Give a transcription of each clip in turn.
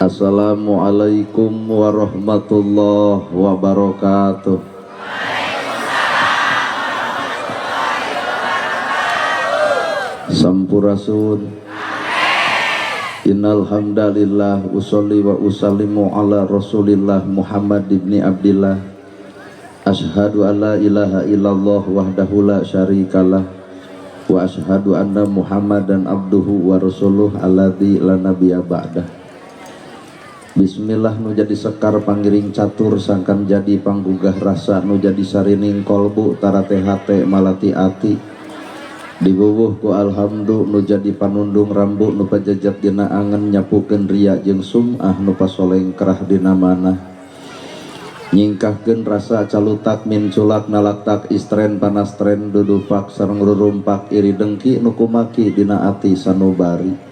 Assalamualaikum warahmatullahi wabarakatuh. Sampurasun. Innal hamdalillah usolli wa usallimu ala Rasulillah Muhammad ibni Abdillah. Asyhadu an la ilaha illallah wahdahu la syarikalah wa asyhadu anna Muhammadan abduhu wa rasuluh alladzi la nabiyya ba'dah. Bismillah nu jadi sekar pangiring catur sangkan jadi panggugah rasa nu jadi sarining kolbu tarate hate malati ati dibubuh ku alhamdu nu jadi panundung rambu nu pajajat dina angen nyapukeun ria jeung sum'ah nu pasoleng kerah dina manah nyingkahkeun rasa calutak minculak nalaktak istren panastren dudupak sareng rurumpak iri dengki nu kumaki dina ati sanubari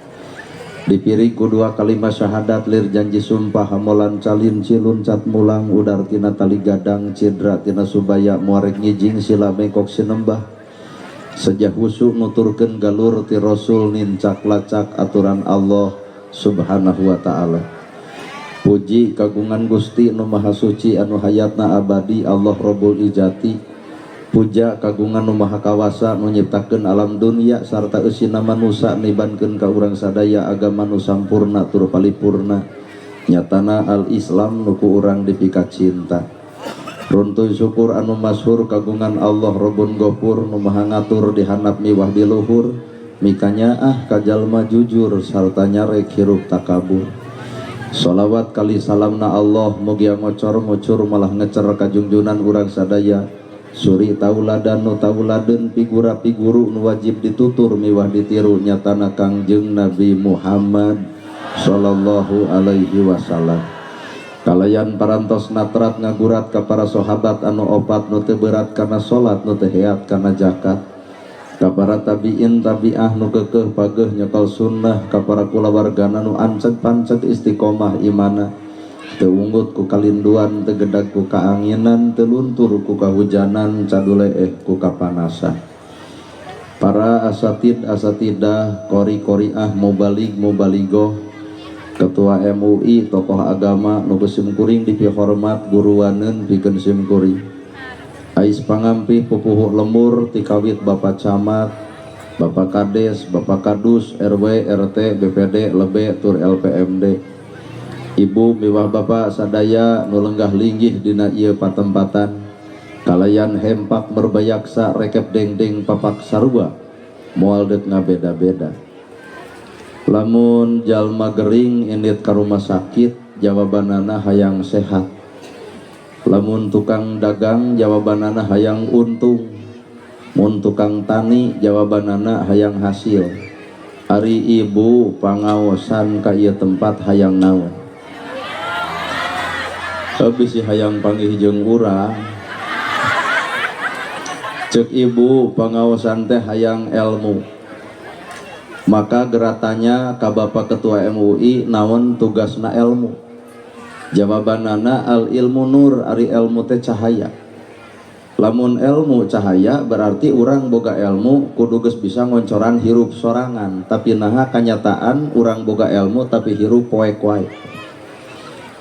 dipiring ku dua kalimat syahadat lir janji sumpah hamolan calin cilun cat mulang udar tina tali gadang cidra tina subaya muarek ngijing sila mengkok sinembah sejah husu nuturkeun galur ti rasul nincak lacak aturan Allah subhanahu wa ta'ala. Puji kagungan Gusti nu maha suci anu hayatna abadi Allah Rabbul Ijati. Puja kagungan nu maha kawasa nu nyiptakeun alam dunia sarta eusina manusa nibankeun ka urang sadaya agama nu sampurna tur palipurna nyatana al-Islam nu ku urang dipika cinta. Runtuy syukur anu masyhur kagungan Allah Rabbun Ghafur nu maha ngatur di handap miwah di luhur mikanya ah ka jalma jujur sarta nyarek hirup takabur. Sholawat kali salamna Allah mugia ngocor ngucur malah ngecer kajungjunan urang sadaya suri tauladan nu tauladeun figura piguru nu wajib ditutur miwah ditiru nyatana Kangjeng Nabi Muhammad sallallahu alaihi wasallam. Kalayan parantos natrat ngagurat ka para sahabat anu opat nu teu berat kana salat nu teu heat kana zakat ka para tabiin tabiah nu keukeuh pageuh nyekal sunnah ka para kulawargana nu anceg panceg istiqomah imana teu unggut ku kalinduan teu gedag ku kaanginan teu luntur ku kahujanan caduleeh ku kapanasan. Para asatid asatidah qori qoriah mubalig mubaligoh ketua MUI tokoh agama nu simkuring dipihormat guruaneun pikeun simkuring ais pangampih pupuhu lemur tikawit Bapak Camat, Bapak Kades, Bapak Kadus, RW, RT, BPD, Lebe, tur LPMD. Ibu miwah bapak sadaya nu lenggah linggih dina ieu patempatan kalayan hempak merbayaksa rekep dengdeng papak sarua moal deuk ngabeda-beda. Lamun jalma gering indit ka rumah sakit jawabanana hayang sehat. Lamun tukang dagang jawabanana hayang untung. Mun tukang tani jawabanana hayang hasil. Ari ibu pangaosan ka ieu tempat hayang naon? Bisi hayang panggih jeung urang. Cek ibu pangaosan teh hayang ilmu. Maka geratanya ka Bapak Ketua MUI naon tugasna ilmu? Jawabanana al ilmu nur, ari ilmu teh cahaya. Lamun ilmu cahaya berarti urang boga ilmu kudu geus bisa ngoncoran hirup sorangan, tapi naha kanyataan urang boga ilmu tapi hirup poek wae.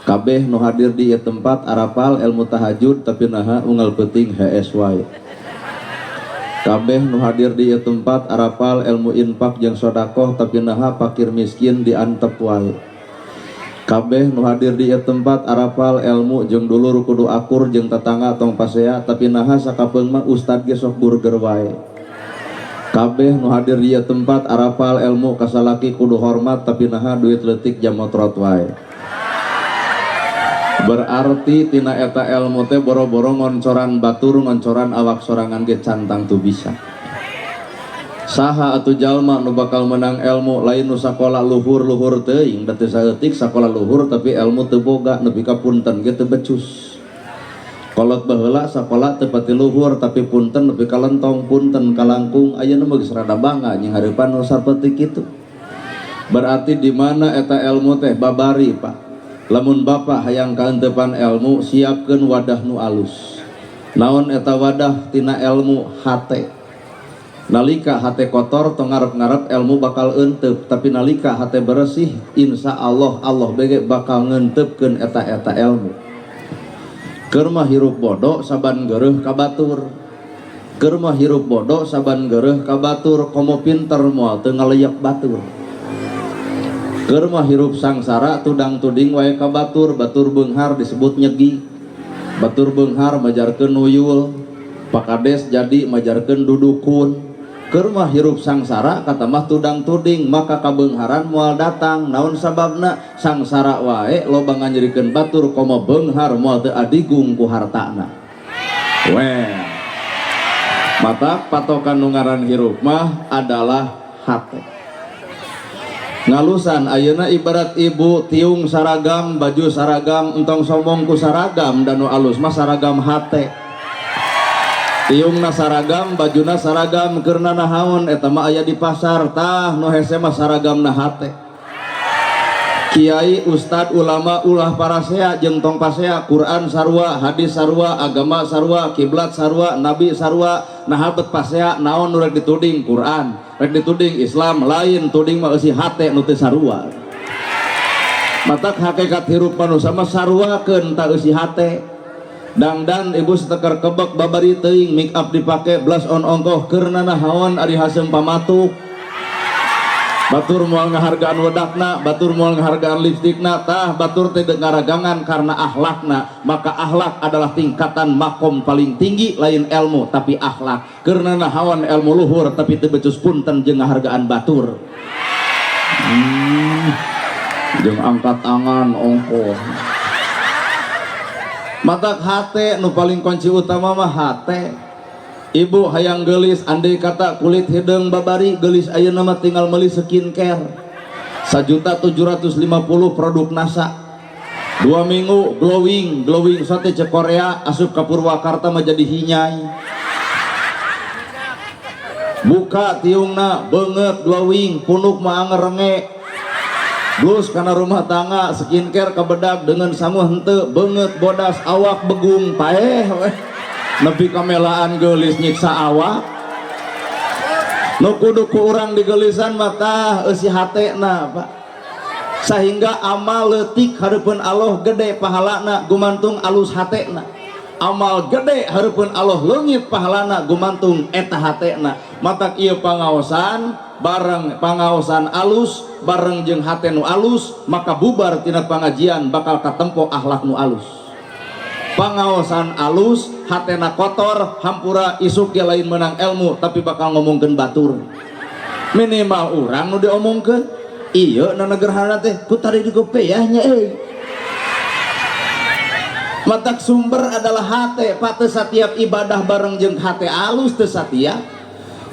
Kabeh nu hadir di ieu tempat arapal ilmu tahajud tapi naha unggal peuting HS wae. Kabeh nu hadir di ieu tempat arapal ilmu infak jeung sodakoh tapi naha fakir miskin diantep wae. Kabeh nu hadir di ieu tempat arapal ilmu jeung dulur kudu akur jeung tetangga tong pasea tapi naha sakapeung mah ustad ge sok burger wae. Kabeh nu hadir di ieu tempat arapal ilmu kasalaki kudu hormat tapi naha duit leutik jamotrot wae. Berarti tina eta ilmu teh boro-boro ngoncoran batur ngoncoran awak sorangan ge cantang tu bisa. Saha atuh jalma nu bakal menang ilmu lain nu sakola luhur-luhur teuing da teu saeutik sakola luhur tapi ilmu teu boga nepi ka punten ge teu becus. Kolot baheula sakola teu pati luhur tapi punten nepi ka lentong punten kalangkung ayeuna mah geus rada bangga jeung hareupan nu saperti kitu. Berarti di mana eta ilmu teh babari Pak. Lamun bapak hayang kaentepan ilmu siapkeun wadah nu alus. Naon eta wadah tina ilmu hate. Nalika hate kotor, tong ngarep-ngarep ilmu bakal entep, tapi nalika hate bersih, insya Allah Allah bege bakal ngentepkeun eta-eta ilmu. Keur mah hirup bodoh saban geureuh ka batur. Keur mah hirup bodoh saban geureuh ka batur, komo pinter moal teu ngaleyak batur. Keur mah hirup sangsara, tudang tuding wae ka batur. Batur beunghar disebut nyegi, batur beunghar majarkeun nuyul, pakades jadi majarkeun dudukun. Keur mah hirup sangsara kata mah tudang tuding, maka kabeungharan moal datang. Naon sababna? Sangsara wae loba nganyerikeun batur, komo beunghar moal teu adigung ku hartana. Well, mata patokan nu ngaran hirup mah adalah hate. Ngalusan ayeuna ibarat ibu tiung saragam, baju saragam, entong sombong ku saragam, dan nu alus mah saragam hate. Tiungna saragam, bajuna saragam, keurna nahaon, eta mah aya di pasar. Tah, nu hese mah saragamna hate. Kiai, ustad, ulama ulah parasea jeung tong pasea. Quran sarua, hadis sarua, agama sarua, kiblat sarua, nabi sarua. Nah, bet pasea naon nu rek dituding? Quran rek dituding, Islam lain, tuding mah eusi hate nu teu sarua. Matak hakikat hirup manusia mah saruakeun ta eusi hate. Dangdan ibu seteker kebek babari teuing, make up dipake, blush on ongkoh, keurna nahaon ari haseum pamatuk? Batur moal ngahargaan wedakna, batur moal ngahargaan lipstikna. Tah, batur teh ngaragangan karena akhlakna. Maka akhlak adalah tingkatan makom paling tinggi, lain ilmu tapi akhlak. Karena nahaon ilmu luhur tapi teu becus punten jeung ngahargaan batur? Jeung angkat tangan ongkoh. Matak hate nu paling kunci utama mah hate. Ibu hayang gelis, andai kata kulit hideung babari gelis, ayeuna mah tinggal meuli skincare 1.750.000 produk NASA, 2 minggu glowing glowing. Sate cek Korea asup ka Purwakarta mah jadi hinyai. Buka tiungna, beungeut glowing, punuk mah anger renge. Blus karena rumah tangga, skincare kebedak dengan sangu henteu, beungeut bodas, awak begung, paeh weh. Nepi kamelaan geulis nyiksa awak. Nu kudu ku urang digeulisan mah tah eusi hatena, Pak, sehingga amal leutik hareupeun Allah gede pahalana gumantung alus hatena, amal gede hareupeun Allah leungit pahalana gumantung eta hatena. Matak ieu pangaosan bareng pangaosan alus bareng jeung hate nu alus, maka bubar tina pangajian bakal katempo akhlak nu alus. Pangaosan alus, hatena kotor, hampura, isuk ge lain menang ilmu tapi bakal ngomongkeun batur. Minimal urang nu diomongkeun iya na negerhana teh ku tadi dikopeyah nya euy. Matak sumber adalah hate, Pak. Teu satiap ibadah bareng jeung hate alus, teu satiap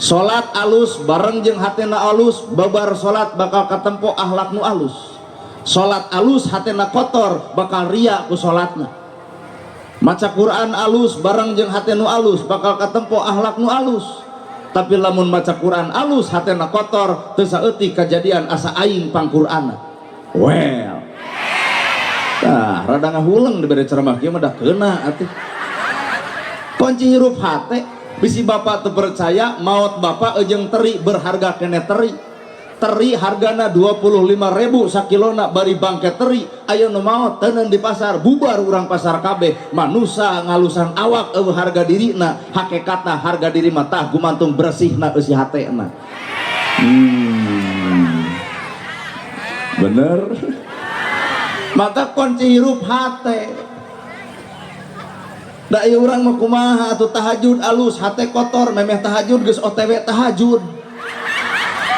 salat alus bareng jeung hatena alus, babar salat bakal katempo akhlak nu alus. Salat alus, hatena kotor, bakal ria ku salatna. Maca Quran alus bareng jeung hate nu alus, bakal katempo akhlak nu alus. Tapi lamun maca Quran alus, hatena kotor, teu saeutik kajadian asa aing pang Qur'anna. Well, tah rada ngahuleng dibere ceramah kieu mah, dah keuna atuh. Kunci hirup hate. Bisi bapak teu percaya, maot bapak jeung teri berharga kene. Teri teri hargana 25.000 sakilona, bari bangke teri. Aya nu maot teuneun di pasar, bubar urang pasar kabeh. Manusa ngalusan awak eueuh harga dirina. Hakikatna harga diri mah tah gumantung bersihna eusi hatena. Bener, mata kunci hirup hate. Da ieu urang mah kumaha atuh? Tahajud alus, hate kotor, memeh tahajud geus OTW tahajud.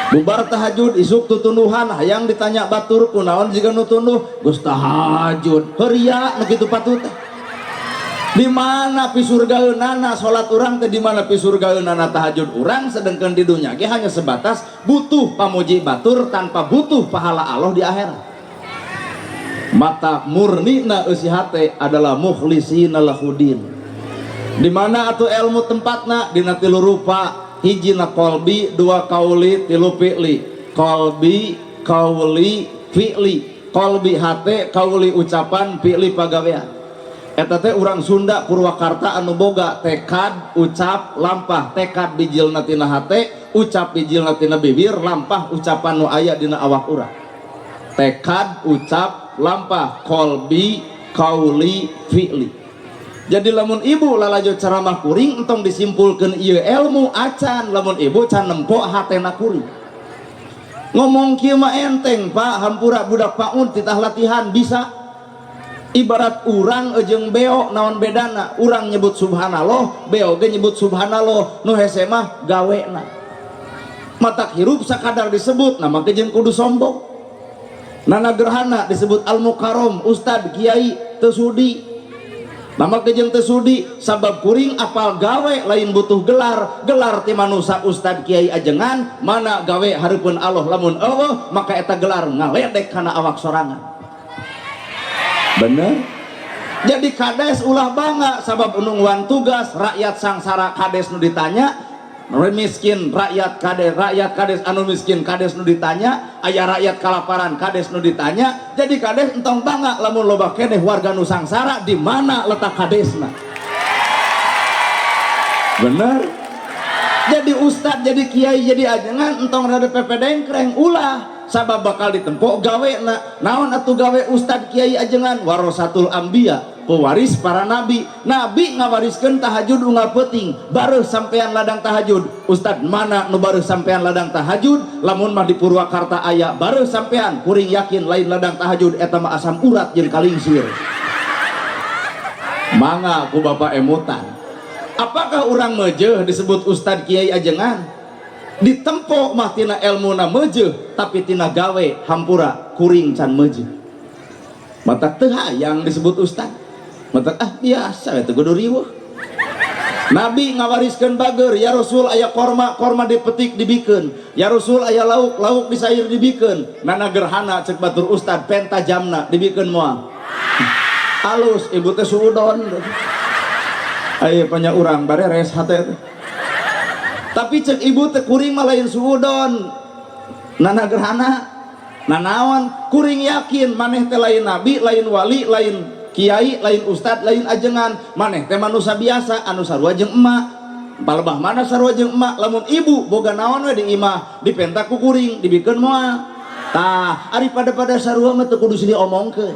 Bubar tahajud isuk tutunduhan, hayang ditanya batur kunaon jiga nu tunduh, geus tahajud. Heuria nu kitu patut teh. Di mana pisurgaeunana salat urang teh, di mana pisurgaeunana tahajud urang, sedangkan di dunia ge hanya sebatas butuh pamuji batur tanpa butuh pahala Allah di akhirat. Mata murni na eusi hate adalah mukhlisina lahudin. Di mana atuh ilmu tempatna? Dina tilu rupa: hiji na kolbi, dua kauli, tilu fi'li. Kolbi, kauli, fi'li. Kolbi hate, kauli ucapan, fi'li pagawean. Eta teh urang Sunda Purwakarta anu boga tekad, ucap, lampah. Tekad bijilna tina hate, ucap bijilna tina bibir, lampah ucapan nu aya dina awak urang. Tekad, ucap, lampah, kolbi, kauli, fi'li. Jadi lamun ibu lalajo ceramah kuring, entong disimpulkan ieu ilmu acan lamun ibu can nempo hatena kuring. Ngomong kieu mah enteng, Pak, hampura budak PAUD titah latihan bisa. Ibarat urang jeung beo naon bedana? Urang nyebut subhanallah, beo ge nyebut subhanallah, nu hese mah gawena. Matak hirup sakadar disebut nama ge jeung kudu sombong. Nana Gerhana disebut Al Mukarrom, ustad, kiai teu sudi. Nama kejeng teu sudi sabab kuring apal gawe, lain butuh gelar. Gelar ti manusa ustad, kiai, ajengan, mana gawe hareupeun Allah? Lamun euweuh, maka eta gelar ngaledek kana awak sorangan. Bener? Jadi kades ulah bangga sabab nungguan tugas. Rakyat sangsara, kades nu ditanya. Miskin rakyat, kades. Rakyat kades anu miskin, kades nu ditanya. Aya rakyat kalaparan, kades nu ditanya. Jadi kades entong bangga lamun loba keneh warga nu sangsara. Di mana letak kadesna? Bener? Jadi ustad, jadi kiai, jadi ajengan entong rada pepedengkreng, ulah, sabab bakal ditempo gawe na. Naon atuh gawe ustad, kiai, ajengan? Warasatul anbiya, pewaris para nabi. Nabi ngawariskeun tahajud unggal peuting. Bareuh sampean ladang tahajud? Ustad mana nu bareuh sampean ladang tahajud? Lamun mah di Purwakarta aya bareuh sampean, kuring yakin lain ladang tahajud eta mah, asam urat jeung kalingsir. Mangga ku bapak emutan. Apakah urang meujeuh disebut ustad, kiai, ajengan? Ditempo mah tina ilmuna meujeuh, tapi tina gawe hampura kuring can meujeuh. Matak teu hayang disebut ustad. Matak ah biasa itu kudu riweuh. Nabi ngawariskeun bager, ya Rasul aya korma, korma dipetik dibikeun. Ya Rasul aya lauk, lauk disair dibikeun. Nana Gerhana cek batur ustad penta jamna dibikeun moal. Alus ibu teh suudon. Ayo panya urang bareres hate teh. Tapi cek ibu teh kuring mah lain suudon. Nana Gerhana nanaon, kuring yakin maneh teh lain nabi, lain wali, lain kiai, lain ustad, lain ajengan. Maneh teh manusia biasa anu sarua jeung emak. Palebah mana sarua jeung emak? Lamun ibu boga naon we di imah dipenta ku kuring, dibikeun moal? Tah, ari pada sarua mah teu kudu silih omongkeun.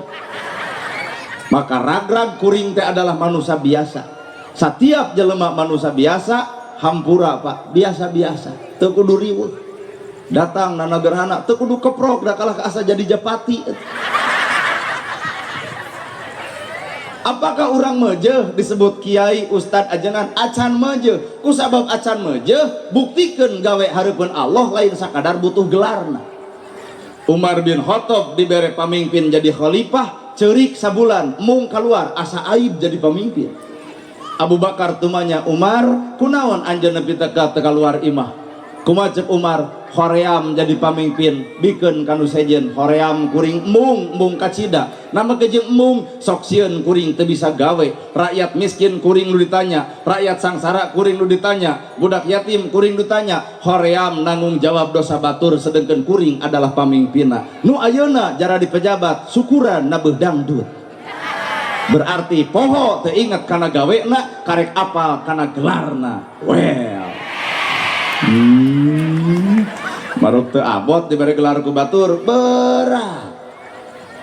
Maka ragrag kuring teh adalah manusia biasa. Setiap jelema manusia biasa, hampura Pak, biasa-biasa, teu kudu riweuh. Datang Nana Gerhana teu kudu keprok, da kalah asa jadi japati. Apakah orang meujeuh disebut kiai, ustad, ajengan? Acan meujeuh. Ku sabab acan meujeuh, buktikan gawe hareupeun Allah, lain sakadar butuh gelarna. Umar bin Khattab dibere pamimpin jadi khalifah, ceurik sabulan, mung keluar, asa aib jadi pamimpin. Abu Bakar tumanya, "Umar, kunaon anjeun nepi teu keluar imah?" Kumaha cek Umar? "Hoream jadi pamimpin, bikeun kanu sejen. Hoream kuring embung, embung kacida." Nama kejeng embung, sok sieun kuring teu bisa gawe. Rakyat miskin kuring nu ditanya, rakyat sangsara kuring nu ditanya, budak yatim kuring nu ditanya. Hoream nanggung jawab dosa batur, sedengkeun kuring adalah pamimpinna. Nu ayeuna jara di pejabat syukuran nabeuh dangdut. Berarti poho teu inget kana gawena, karek apal kana gelarna. Well. Maruk teu abot diberi gelar ku batur, berat.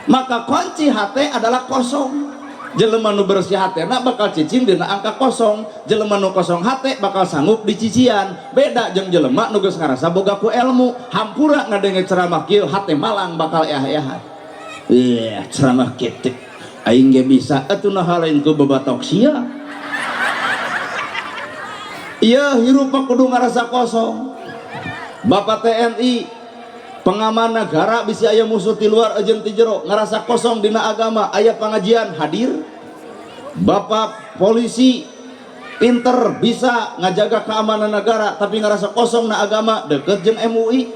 Maka kunci hate adalah kosong. Jelema nu bersih hatena bakal cicing dina angka kosong. Jelema nu kosong hate bakal sanggup dicician. Beda jeung jelema nu geus ngarasa boga ku ilmu, hampura ngadenge ceramah kieu hate malang bakal eah-eahan. Iya, ceramah kitu. Aing ge bisa atuh, nah lain ku bebatok sia. Iya, hirup mah kudu ngarasa kosong. Bapak TNI pengaman negara, bisi aya musuh di luar jeung ti jero, ngerasa kosong dina agama, aya pengajian hadir. Bapak polisi pinter bisa ngajaga keamanan negara, tapi ngerasa kosong na agama, deket jeung MUI.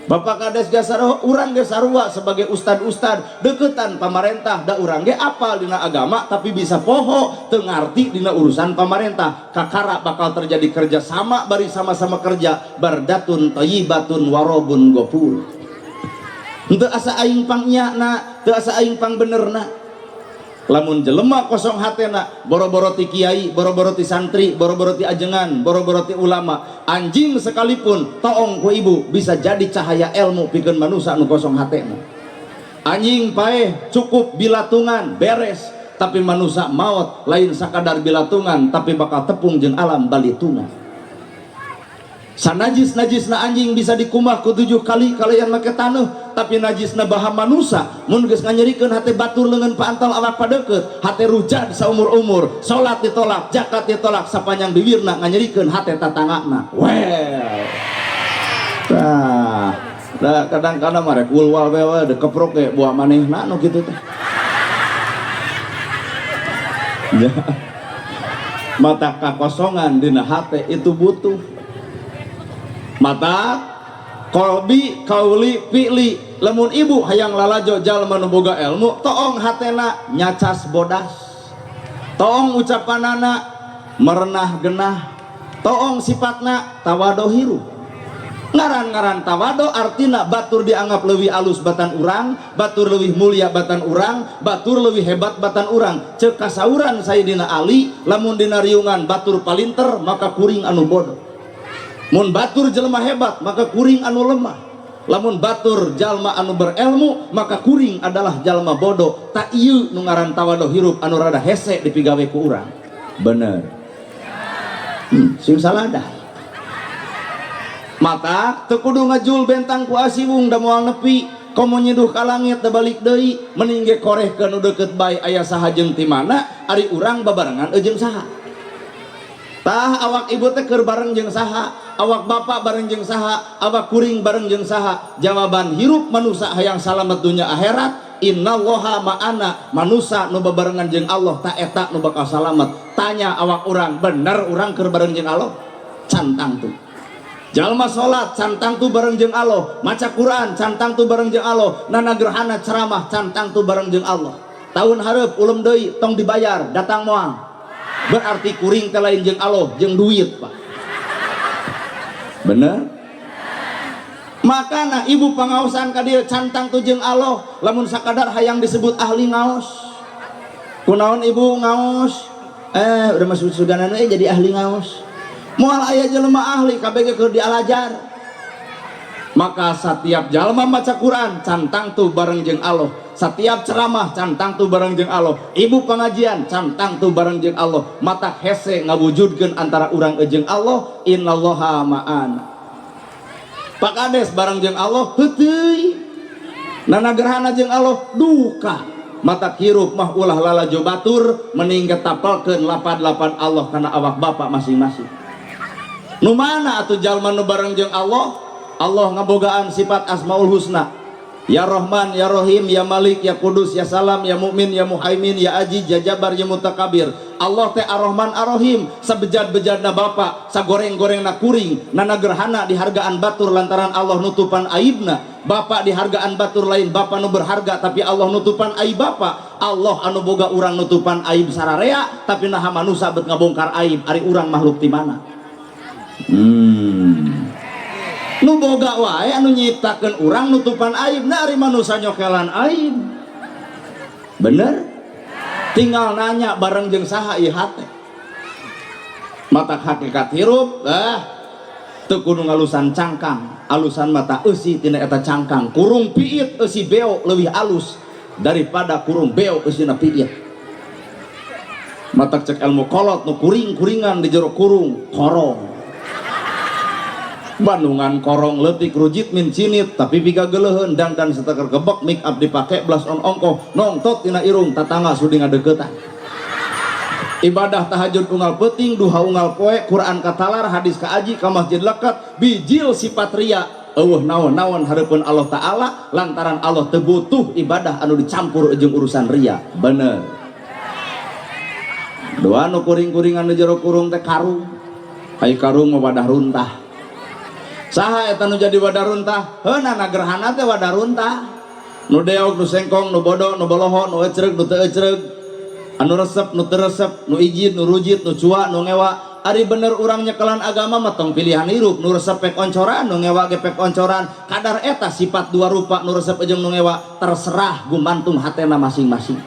Bapak Kades ge sarua, urang ge sarua sebagai ustad-ustad deketan pamarentah, da urang ge apal dina agama, tapi bisa poho teu ngarti dina urusan pamarentah. Kakara bakal terjadi kerjasama, bari sama-sama kerja, baldatun thayyibatun warobun gofur. Henteu asa aing pang na, teu asa aing pang benerna. Lamun jelema kosong hatena, boro-boro ti kiai, boro-boro ti santri, boro-boro ti ajengan, boro-boro ti ulama, anjing sekalipun toong ku ibu bisa jadi cahaya ilmu pikeun manusia nu kosong hatena. Anjing paeh cukup bilatungan beres, tapi manusia maut lain sakadar bilatungan, tapi bakal tepung jeung alam balitungan. Sanajis najisna anjing bisa dikumah ku 7 kali kalian make taneuh, tapi najisna baha manusa mun geus nganyerikeun hate batur leungeun paantal awak padeukeut, hate rujad saumur-umur, salat ditolak, zakat ditolak, sapanjang bibirna nganyerikeun hate tatangana. Well, tah da kadang-kadang mah rek ulwal we dekeprok ge buah manehna nu kitu teh. Ya. Mata kakosongan dina hate itu butuh. Mata kolbi kauli fi'li. Lamun ibu hayang lalajo jalma nu boga ilmu, toong hatena nyacas bodas, toong ucapanana merenah genah, toong sifatna tawado hirup. Ngaran-ngaran tawado artina batur dianggap leuwih alus batan urang, batur leuwih mulia batan urang, batur leuwih hebat batan urang. Ceuk kasauran Sayyidina Ali, lamun dina riungan batur palinter maka kuring anu bodoh. Mun batur jelema hebat maka kuring anu lemah. Lamun batur jalma anu berilmu maka kuring adalah jalma bodoh. Tak ieu nu ngaran tawado hirup anu rada hese dipigawe ku urang. Bener. Sing saladah. Mata teu kudu ngajul bentang ku asiwung da moal nepi, komo nyeduh ka langit da balik deui, mending ge korehkeun nu deukeut bae aya saha jeung ti mana, ari urang babarengan jeung saha. Tah awak ibu teh keur bareng jeung saha, awak bapak bareng jeung saha, awak kuring bareng jeung saha. Jawaban hirup manusia hayang salamet dunya akhirat, innallaha ma'ana. Manusia nu babarengan jeung Allah ta eta nu bakal salamet. Tanya awak urang, bener urang keur bareng jeung Allah? Cantang tuh. Jalma salat cantang tuh bareng jeung Allah, maca Quran cantang tuh bareng jeung Allah, nana gerhana ceramah cantang tuh bareng jeung Allah. Tahun hareup ulem deui tong dibayar, datang moal. Berarti kuring teh lain jeung Allah, jeung duit, Pak. Bener? Makana ibu pangaosan ka dieu cantang tuh jeung Allah, lamun sakadar hayang disebut ahli ngaos. Kunaon ibu ngaos? Udah masuk suganan we jadi ahli ngaos. Moal aya jelema ahli kabeh ge keur dialajar. Maka setiap jalma maca Quran cantang tuh bareng jeung Allah. Setiap ceramah cantang tuh bareng jeung Allah. Ibu pengajian cantang tuh bareng jeung Allah. Mata hese ngawujudkeun antara urang jeung Allah, innallaha ma'ana. Pak Kades bareng jeung Allah heuteui. Nana gerhana jeung Allah duka. Mata hirup mah ulah lalajo batur, mending getapelkeun lapan-lapan Allah kana awak bapak masing-masing. Nu mana atuh jalma nu bareng jeung Allah? Allah ngabogaan sifat Asmaul Husna. Ya Rahman, Ya Rahim, Ya Malik, Ya Kudus, Ya Salam, Ya Mukmin, Ya Muhaimin, Ya Aziz, Ya Jabar, Ya Mutakabir. Allah teh Ar-Rahman Ar-Rahim, sabejad-bejadna bapa, sagoreng-gorengna kuring, nana gerhana dihargaan batur lantaran Allah nutupan aibna. Bapak dihargaan batur lain bapa nu berharga, tapi Allah nutupan aib bapa. Allah anu boga urang nutupan aib sararea, tapi naha manusa bet ngabongkar aib ari urang makhluk ti mana? Nu boga wae anu nyiptakeun urang nutupan aib, nah ari manusa nyokelan aib. Bener? Tinggal nanya bareng jeung saha ieu hate. Mata hakikat hirup, teu kudu ngalusan cangkang, alusan mata eusi tina eta cangkang. Kurung piit eusi beo leuwih alus daripada kurung beo eusina piit. Mata cek ilmu kolot nu kuring-kuringan di jero kurung, korong. Bandungan korong leutik rujit min cinit tapi piga geuleuheun dangdan sateker kebek make up dipake blush on ongkoh nongtot tina irung tatangga sudi ngadeukeutan. Ibadah tahajud unggal peuting, duha unggal poe, Quran katalar, hadis kaaji, ka masjid lekat, bijil sifat ria, eueuh naon-naon hareupeun Allah Ta'ala lantaran Allah teu butuh ibadah anu dicampur jeung urusan ria. Bener. Doa nu kuring-kuringan di jero kurung teh karung. Ai karung mah wadah runtah. Saha eta nu jadi wadah runtah? Heuna na gerhana teh wadah runtah. Nu deog, nu sengkong, nu bodoh, nu boloho, nu ecreug, nu teu ecreug. Anu resep, nu teu resep, nu ijid, nu rujit, nu cua, nu ngewa. Ari bener urang nyekelan agama mah tong pilihan hirup, nu resep pek oncoran, nu ngewa ge pek oncoran. Kadar eta sifat dua rupa nu resep jeung nu ngewa, terserah gumantung hatena masing-masing.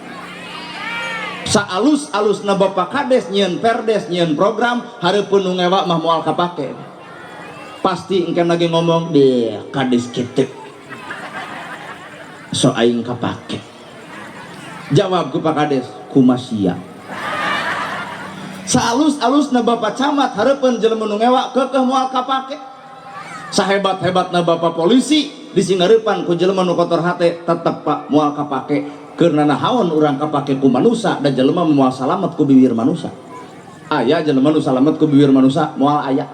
Saalus-alusna Bapak Kades nyieun perdes, nyieun program, hareupeun nu ngewa mah moal kapake. Pasti engke lagi ngomong deh, "Kades kitu so aing kapake." Jawab ku Pak Kades, "Kumaha sia?" Saalus-alusna Bapak Camat, hareupeun jelema nu ngewa keukeuh moal kapake. Sahebat-hebatna Bapak polisi, disingareupan ku jelema nu kotor hate, tetep, Pak, moal kapake. Keur nanahaon urang kapake ku manusa, dan jelema moal salamet ku bibir manusa? Aya jelema nu salamet ku bibir manusa? Moal aya.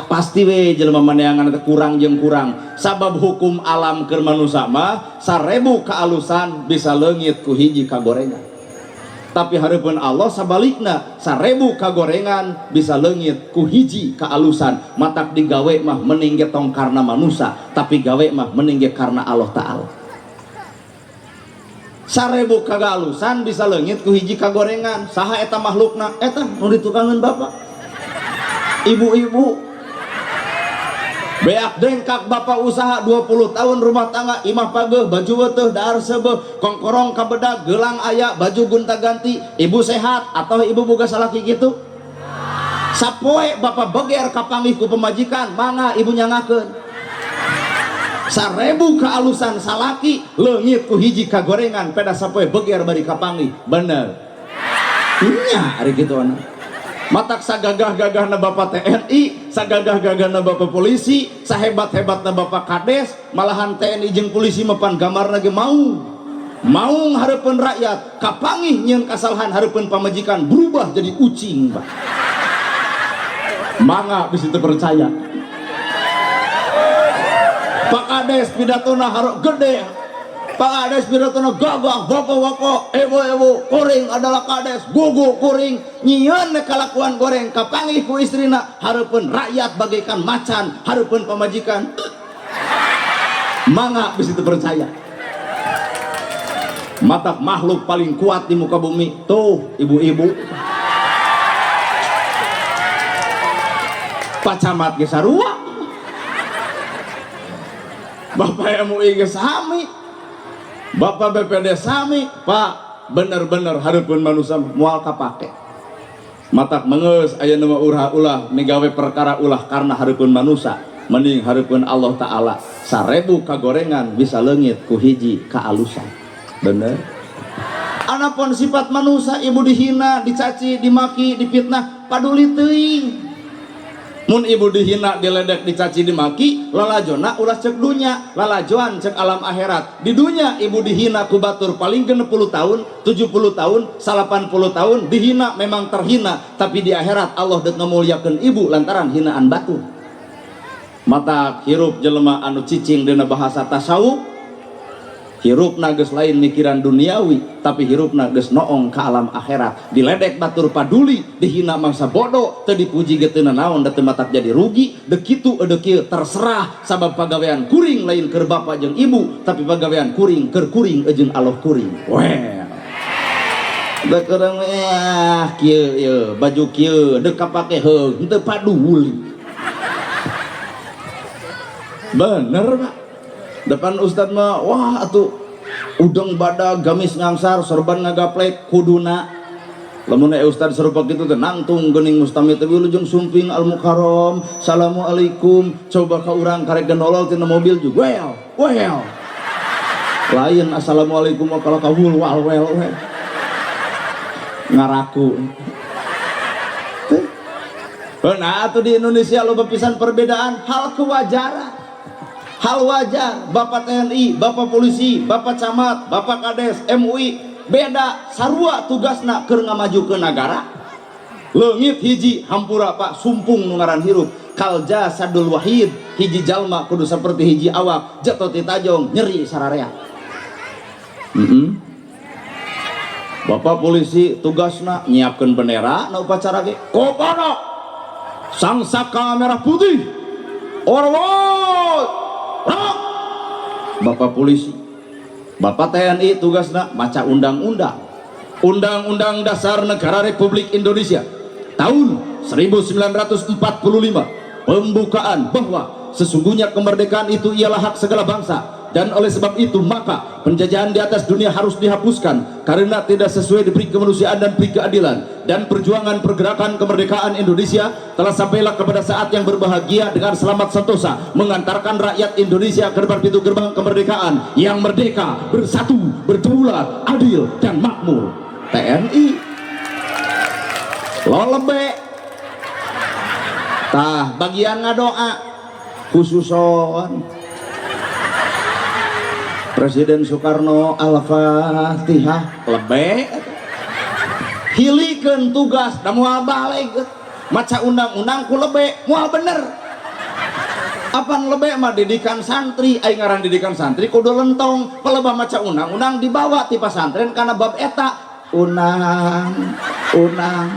Pasti we jelema maneangan teh kurang jeung kurang, sabab hukum alam keur manusa mah 1000 kaalusan bisa leungit ku hiji kagorengan, tapi hareupeun Allah sabalikna, 1000 kagorengan bisa leungit ku hiji kaalusan. Matak digawe mah mending ge tong karena manusa, tapi gawe mah mending ge karena Allah Ta'ala. 1000 kagalusan bisa leungit ku hiji kagorengan. Saha eta makhlukna? Eta nu ditukangeun bapak ibu-ibu. Beak dengkak bapak usaha 20 tahun rumah tangga, imah pageuh, baju weteuh, dahar seubeuh, kongkorong kabedag, gelang aya, baju gonta ganti. Ibu sehat atau ibu boga salaki gitu? Sapoe bapak beger kapanggih ku pemajikan, mangga ibu nyangakeun. 1000 kealusan salaki leungit ku hiji kagorengan, peda sapoe beger bari kapanggih. Bener nya ari kitu anak? Matak sagagah-gagahna bapak TNI, sagagah-gagahna bapak polisi, sahebat-hebatna bapak kades, malahan TNI jeung polisi mapan gambarna ge mau mau hareupeun rakyat, kapanggih nyieun kasalahan hareupeun pamajikan berubah jadi ucing, Pak. Mangga bisa percaya. Pak Kades pidatona harus gede, Pak Kades pidatona gagah, "Bapak-bapak, ibu-ibu, kuring adalah kades, gugu kuring nyieun kalakuan goreng." Kapanggih ku istrina hareupeun rakyat bagaikan macan, hareupeun pamajikan. Mangga bisa percaya. Matak makhluk paling kuat di muka bumi tuh ibu-ibu. Pak Camat ge sarua, Bapak MUI ge sami, Bapak BPD sami, Pak. Bener-bener hareupeun manusia moal kapake. Matak mengeus aya nama ulah ulah migawe perkara ulah karena hareupeun manusia, mending hareupeun Allah Ta'ala. 1000 kagorengan bisa leungit ku hiji kaalusan. Bener. Anapun sifat manusia, ibu dihina, dicaci, dimaki, dipitnah, paduli teuing. Mun ibu dihina, diledek, dicaci, dimaki, lalajona ulah cek dunya, lalajoan cek alam akhirat. Di dunya ibu dihina ku batur paling 60 tahun, 70 tahun, 80 tahun dihina, memang terhina, tapi di akhirat Allah dek ngemuliakeun ibu lantaran hinaan batur. Mata hirup jelema anu cicing dina bahasa tasawuf, hirupna geus lain mikiran duniawi, tapi hirupna geus noong ke alam akhirat. Diledek batur paduli, dihina mangsa bodoh, teu dipuji ge teu nanaon, da teu matak jadi rugi. Dek kitu deuk kieu terserah, sabab pagawean kuring lain keur bapak jeung ibu, tapi pagawean kuring keur kuring jeung Allah kuring. Well, dek urang kieu ieu baju kieu dek kapake heug henteu paduli. Bener, Pak. Depan ustad mah wah atuh, udeng badag, gamis ngangsar, sorban ngagaplek, kuduna lamun aya ustad serupa kitu teh nangtung geuning mustami teh wilujeng sumping al mukarram, assalamualaikum. Coba ka urang karek genolol tina mobil juga, well well, lain assalamualaikum mah, kalau kabul wal well well ngaraku. Nah, atau di Indonesia loba pisan perbedaan hal kewajaran, hal wajar. Bapak TNI, Bapak polisi, Bapak Camat, Bapak Kades, MUI beda, sarua tugasna keur ngamajukeun nagara. Leungit hiji hampura, Pak, sumpung nu ngaran hirup. Kal jasadul wahid, hiji jalma kudu seperti hiji awak, jatuh ti tajong nyeri sararea. Bapak polisi tugasna nyiapkeun bendera na upacara ge kopana sang saka merah putih orwot rok. Bapak polisi, Bapak TNI tugasna maca undang-undang, Undang-Undang Dasar Negara Republik Indonesia tahun 1945, pembukaan bahwa sesungguhnya kemerdekaan itu ialah hak segala bangsa. Dan oleh sebab itu maka penjajahan di atas dunia harus dihapuskan karena tidak sesuai diberi kemanusiaan dan beri keadilan. Dan perjuangan pergerakan kemerdekaan Indonesia telah sampailah kepada saat yang berbahagia dengan selamat sentosa mengantarkan rakyat Indonesia ke depan pintu gerbang kemerdekaan yang merdeka, bersatu, berdaulat, adil, dan makmur. TNI lo lebe tah bagian ngadoa khususon Presiden Soekarno, Al-Fatihah, lebe hilikeun tugas da moal balik. Maca undang-undang ku lebe moal bener. Apan lebe mah didikan santri, aing ngaran didikan santri kudu lentong. Pelebah maca undang-undang dibawa ti pasantren karena bab eta unang unang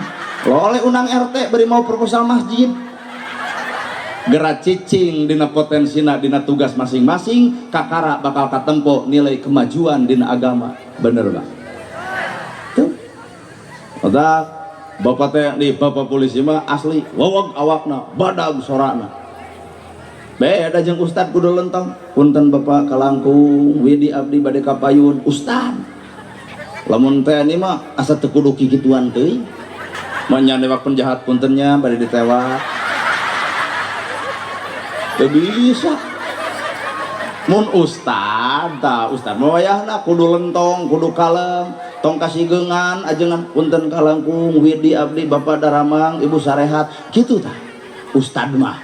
loleh unang RT beri mau proposal masjid. Gerak cicing dina potensina, dina tugas masing-masing, kakara bakal katempo nilai kemajuan dina agama. Bener, Pak? Tuh. Otak bapak teh di bapak polisi mah asli wawag awakna, badag sorana, beda jeung ustad kudu lentong. Punten Bapak, kalangkung widi abdi bade kapayun ustad. Lamun TNI mah asa teu kudu kikituan teuing, mah penjahat, puntennya bade ditewak. Teu bisa. Mun ustad tah, ustad mah wayahna kudu lentong, kudu kalem, tong kasigeungan ajengan. Punten kalangkung widi abdi, Bapak daramang, Ibu sarehat, kitu tah. Ustad mah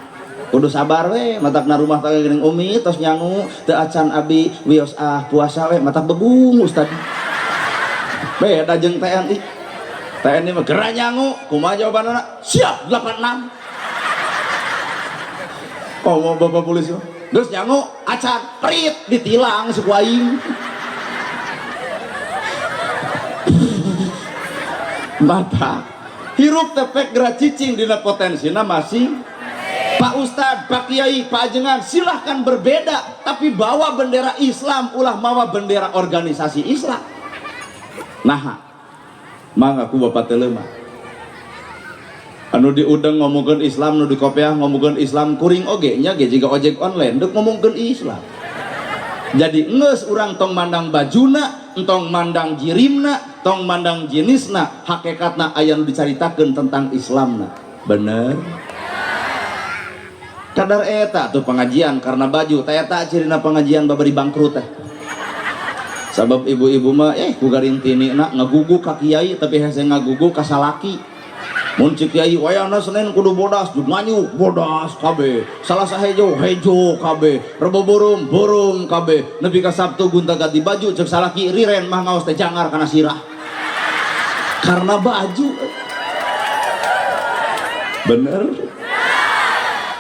kudu sabar we, matakna rumah tangga geuning umi tos nyangu teu acan, abdi wios ah puasa we, matak begung ustad. Beda jeung TNI. TNI mah geura nyangu, kumaha jawabanna? Siap 86. Oh, mau bapak polisi terus nyangu acan, perit ditilang suku aing. Bapak hirup tepek geura cicing dina potensina masing. Pak Ustad, Pak Kiai, Pak Ajengan, silahkan berbeda, tapi bawa bendera Islam, ulah mawa bendera organisasi Islam. Nah, mangga ku bapak teu lemah. Anu diudeng ngomongkeun Islam, nu dikopiah ngomongkeun Islam, kuring oge nya ge jiga ojek online deuk ngomongkeun Islam. Jadi geus urang tong mandang bajuna, entong mandang jirimna, tong mandang jenisna, hakikatna aya nu dicaritakeun tentang Islamna. Bener? Kadar eta tuh pengajian karena baju, teh eta cirina pengajian babari bangkrut teh. Sabab ibu-ibu mah ku garintini na ngagugu ka kiai tapi hese ngagugu ka salaki. Mun cek kiai wayahna Senin kudu bodas, jug nganyuk bodas kabeh. Salasa hejo, hejo kabeh. Rebo burum, burum kabeh. Nepi ka Sabtu gonta ganti baju, cek salaki riren mah ngaos teh jangar kana sirah. Karena baju. Bener?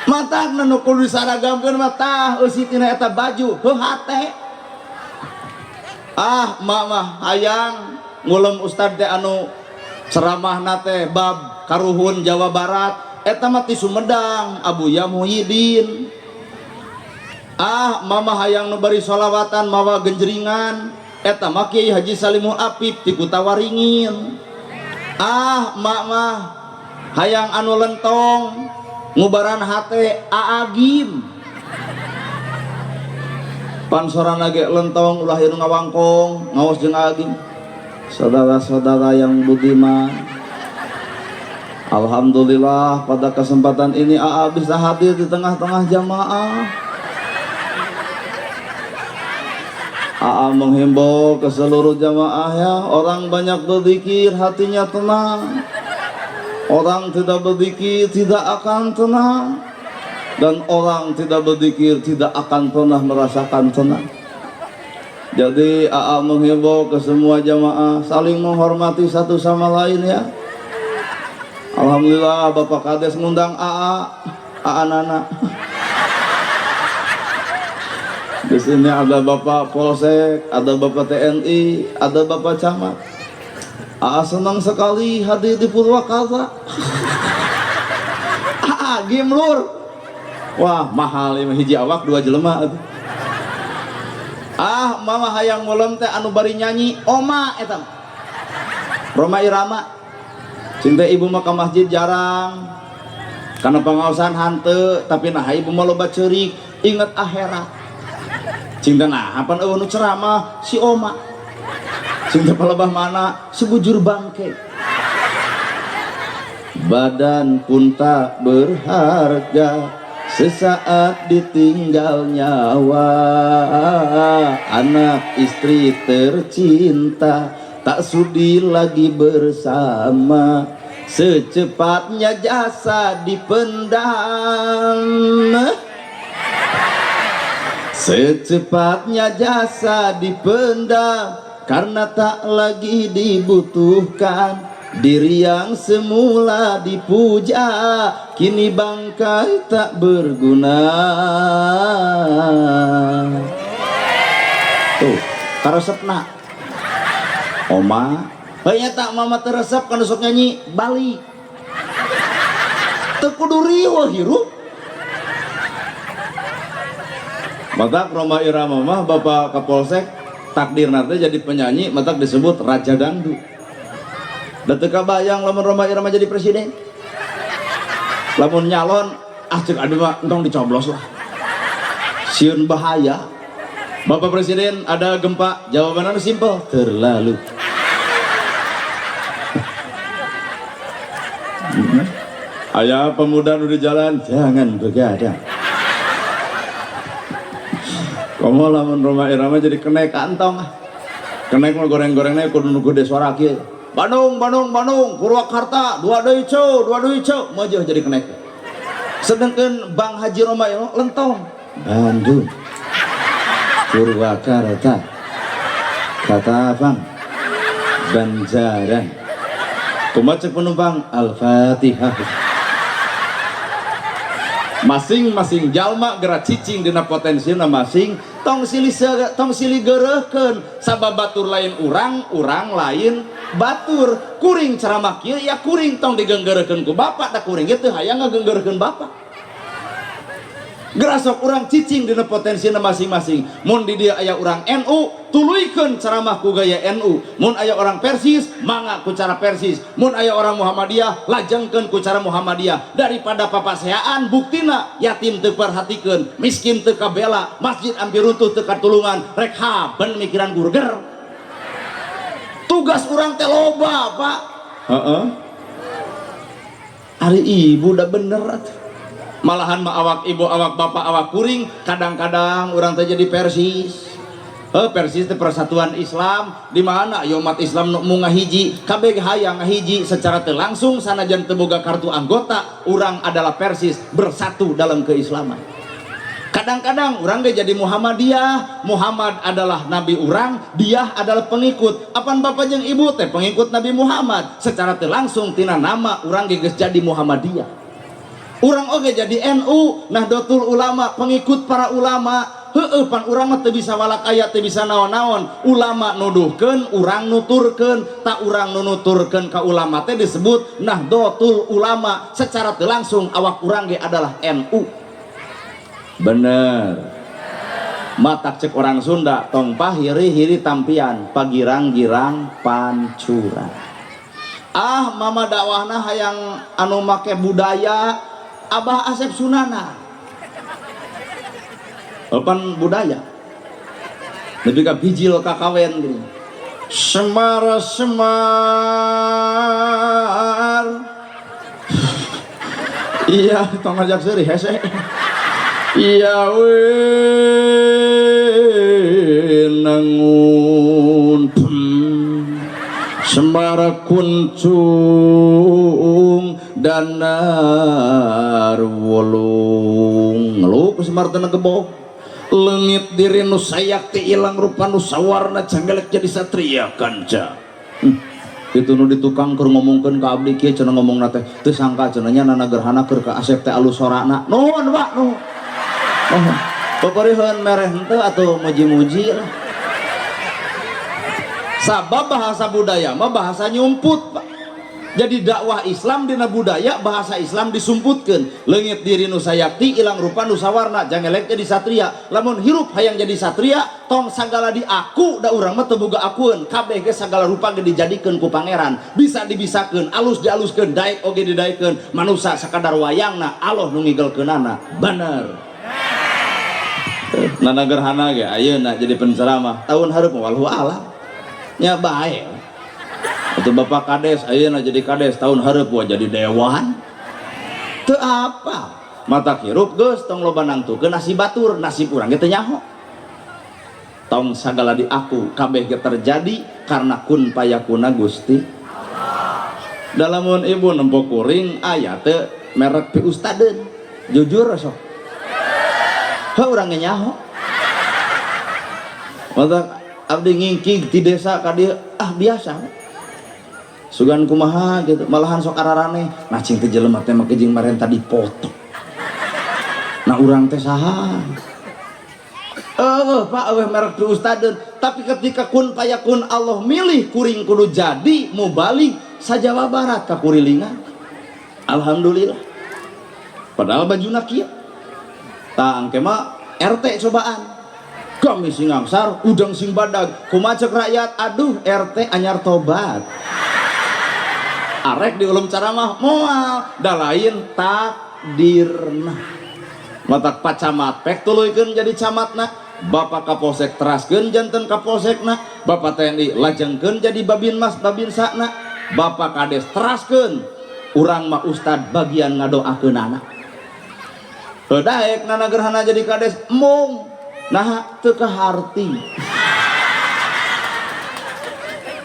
Matakna nu kudu disaragamkeun mah tah eusi tina eta baju, heuh hate. Ah, mak mah hayang ngulem ustad teh anu ceramahna teh bab karuhun Jawa Barat, eta mah ti Sumedang, Abuya Muhyiddin. Ah, mama hayang nu bari sholawatan mawa genjeringan, eta mah Kiai Haji Salimul Apip ti Kutawaringin. Ah, mak mah hayang anu lentong ngubaran hate, Aagim pansorana ge lentong, ulah ieu ngawangkong ngaos jeung Aagim. Saudara-saudara yang budiman, alhamdulillah pada kesempatan ini AA bisa hadir di tengah-tengah jamaah. AA menghimbau ke seluruh jamaah ya, orang banyak berzikir hatinya tenang. Orang tidak berzikir tidak akan tenang, dan orang tidak berzikir tidak akan pernah merasakan tenang. Jadi AA menghimbau ke semua jamaah saling menghormati satu sama lain ya. Alhamdulillah Bapak Kades ngundang AA, AA Nana. Di sini ada Bapak Polsek, ada Bapak TNI, ada Bapak Camat. AA senang sekali hadir di Purwakarta. AA gimlur. Wah, mahal ini hiji awak dua jelema atuh. Ah, mama hayang ngulem teh anu bari nyanyi oma eta. Rhoma Irama. Cinta ibu mah ka masjid jarang. Karena pengaosan hanteu, tapi nah ibu mah loba ceurik, inget akhirat. Cing teh nah pan euweuh nu ceramah si Oma. Cing teh palebah mana sebujur bangke. Badan pun tak berharga sesaat ditinggal nyawa, anak istri tercinta tak sudi lagi bersama, secepatnya jasa dipendam, secepatnya jasa dipendam, karena tak lagi dibutuhkan. Diri yang semula dipuja kini bangkai tak berguna. Tuh, karesepna Oma. Heuh tak mama teu resep kana sok nyanyi balik. Teu kudu riweuh hirup. Matak Rhoma Irama mah, Bapak Kapolsek, takdir nanti jadi penyanyi, matak disebut Raja Dangdut. Da teu kabayang lamun Rhoma Irama jadi presiden. Lamun nyalon, ah cek abdi mah entong dicoblos lah. Sieun bahaya. Bapak Presiden, ada gempa, jawabannya simpel, terlalu. Ayah pemuda nu di jalan, jangan begadang. Komo lamun Rhoma Irama jadi kenek kantong ah. Kenek mah goreng-gorengnya kudu nu gede suara kieu. Bandung, Bandung, Bandung, Purwakarta, dua deui ceu, dua deui ceu, meujeun jadi kenek. Sedangkan Bang Haji Rhoma Irama lentong. Bandung, Purwakarta, Katapang, Banjaran. Kumaha cek penumpang? Al-Fatihah. Masing-masing jalma gerak cicing dina potensina masing, tong silih gereuhkeun sabab batur lain urang, urang lain batur. Kuring ceramah kieu ya kuring tong digenggeurekeun ku bapak, da kuring ge teu hayang ngagenggeurkeun bapak. Gerasok urang cicing dina potensina masing-masing. Mun di dieu aya urang NU, tuluykeun ceramah ku gaya NU. Mun aya orang Persis, mangga ku cara Persis. Mun aya orang Muhammadiyah, lajengkeun ku cara Muhammadiyah. Daripada papaseaan buktina yatim teu perhatikeun, miskin teu kabela, masjid hampir runtuh teu katulungan, rek haben mikiran burger. Tugas urang teh loba, Pak. Heeh. Ari ibu udah bener atuh. Malahan mah awak ibu, awak bapak, awak kuring, kadang-kadang urang teh jadi Persis. Persis teh Persatuan Islam, di mana aya umat Islam nu mau ngahiji, kabeh hayang ngahiji secara teu langsung sanajan teu boga kartu anggota, urang adalah Persis, bersatu dalam keislaman. Kadang-kadang urang ge jadi Muhammadiyah, Muhammad adalah nabi urang, dia adalah pengikut. Apan bapak jeung ibu teh pengikut Nabi Muhammad, secara teu langsung tina nama urang ge geus jadi Muhammadiyah. Urang oge jadi NU, Nahdlatul Ulama, pengikut para ulama. Heueuh pan urang mah teu bisa walakaya, teu bisa naon-naon. Ulama nuduhkeun, urang nuturkeun, tak urang nu nuturkeun ka ulama teh disebut Nahdlatul Ulama. Secara teu langsung awak urang ge adalah NU. Bener. Matak cek orang Sunda, tong pahiri-hiri tampian, pagirang-girang pancuran. Ah, mama dakwahna hayang anu make budaya, Abah Asep Sunana. Opan budaya. Lebih ka bijil kakawen gini. Semar semar. Iya, tong ngajak seuri hese. Iya wenangun Semar kuncung danar wolung. Ngeluh ku Semar teu gebog. Leungit diri nu sayakti ilang rupa nu sawarna canggelek jadi satria kanca. Itu nu di tukang keur ngomongkeun ka abdi kieu cenah ngomongna teh teu sangka cenah nya nana gerhana keur ka Asep teh alus sorana. Nuhun Pak, nuhun. Nuhun. Peperiheun mereh henteu atuh muji-muji lah. Sabab bahasa budaya mah bahasa nyumput, Pak. Jadi dakwah Islam dina budaya bahasa Islam disumputkeun. Leungit diri nu sayakti ilang rupa nu sawarna jangelek jadi satria. Lamun hirup hayang jadi satria tong sagala diaku da urang mah teu boga akueun. Kabeh ge sagala rupa ge dijadikeun ku pangeran. Bisa dibisakeun, alus dialuskeun, daek oge didaekeun. Manusa sakadar wayangna, Allah nu ngigelkeunana. Bener. Nana Gerhana ge ayeuna jadi penceramah tahun hareup wallahu alam nya bae. Atau Bapak Kades ayeuna jadi kades tahun hareup wah jadi dewan. Teu apa mata hirup geus tong loba nangtukeun nasib batur, nasib urang ge teu nyaho. Tong sagala di aku kabeh ge terjadi karena kun payakuna Gusti. Dalamun ibu nempo kuring aya teu merek pi ustadeun, jujur sok heuh urang ge nyaho. Mata abdi ngingkig ti desa ka dieu ah biasa sugan kumaha gitu, malahan sok araraneh nah cing teh jelema teh make jeung marenta dipoto. Nah urang teh saha? Pak eueuh merek pi ustadeun, tapi ketika kun payakun Allah milih kuring kudu jadi mubalig sa Jawa Barat ka kurilingan. Alhamdulillah. Padahal bajuna kieu. Tah engke mah RT cobaan. Kami sing angsar, udang sing badag, kumaha cek rakyat, aduh RT anyar tobat. Arek diulum ceramah moal, da lain takdirna. Matak Pak Camat pek tuluykeun jadi camatna, Bapak Kapolsek teraskeun janten Kapolsekna, Bapak TNI lajengkeun jadi Babinmas Babinsana, Bapak Kades teraskeun, urang mah ustad bagian ngadoakeunana. Heuh daek Nana Gerhana jadi kades embung. Nah teu kaharti.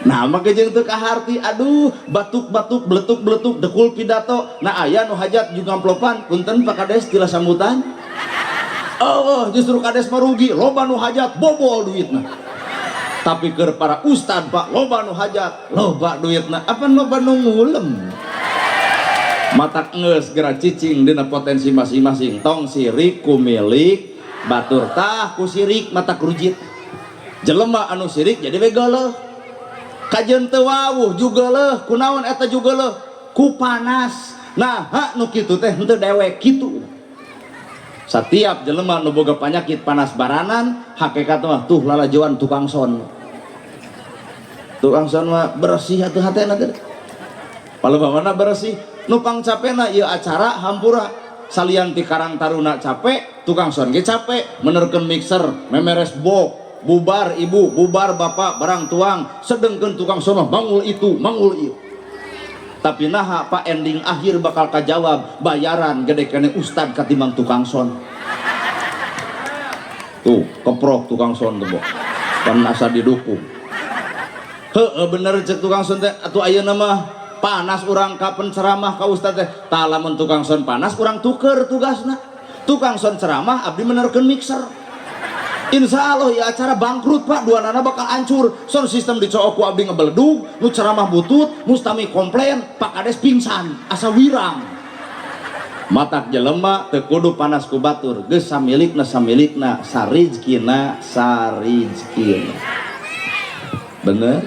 Nah make jeung teu kaharti aduh batuk-batuk beletuk-beletuk dekul pidato. Nah aya nu hajat juga amplopan punten Pak Kades tila sambutan. Oh, justru kades merugi, loba nu hajat bobol duitna. Tapi keur para ustad Pak loba nu hajat, loba duitna. Apa loba nu ngulem? Matak geus geura cicing dina potensi masing-masing. Tong sirik ku milik batur tah ku sirik matak rujit. Jelema anu sirik jadi we geuleuh. Kajeun teu wawuh juga leuh, kunaon eta juga leuh? Ku panas. Nah, hak nu kitu teh henteu dewek kitu. Setiap jelema nu boga penyakit panas baranan, hakikat mah tuh lalajoan tukang son. Tukang son mah bersih atuh hatena teh. Palebah bersih, nu pangcapena ieu acara hampura. Salian ti Karang Taruna capek, tukang son ge capek, menerkeun mixer, memeres bok, bubar ibu, bubar bapak, barang tuang, sedengkeun tukang son mah mangul itu, mangul ieu. Tapi naha Pak ending akhir bakal kajawab bayaran gede kene ustad katimbang tukang son. Tuh, keprok tukang son tuh, pan asa didukung. Heeh bener cek tukang son teh atuh ayeuna mah panas urang ka penceramah ka ustad teh. Tah lamun tukang son panas urang tuker tugasna. Tukang son ceramah abdi menerkeun mixer. Insya Allah ya acara bangkrut Pak, dua nana bakal hancur. Sound system dicook ku abdi ngebeledug, nu ceramah butut, mustami komplain, Pak Kades pingsan, asa wirang. Matak jelema teu kudu panas ku batur, geus samilikna samilikna, sarizkina sarizkina. Bener?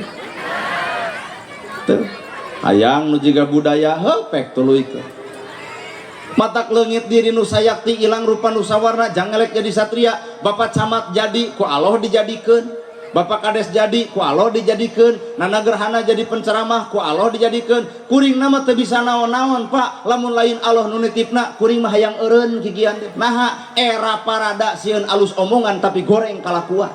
Tuh, hayang nu jiga budaya heuh pek tuluykeun. Matak leungit diri nu sayakti ilang rupa nu sawarna jangelek jadi satria. Bapak camat jadi ku Allah dijadikeun, Bapak Kades jadi ku Allah dijadikeun, Nana Gerhana jadi penceramah ku Allah dijadikeun. Kuring nama teu bisa naon-naon Pak, lamun lain Allah nu nitipna kuring mah hayang eureun kikian teh. Naha era parada sieun alus omongan tapi goreng kalakuan.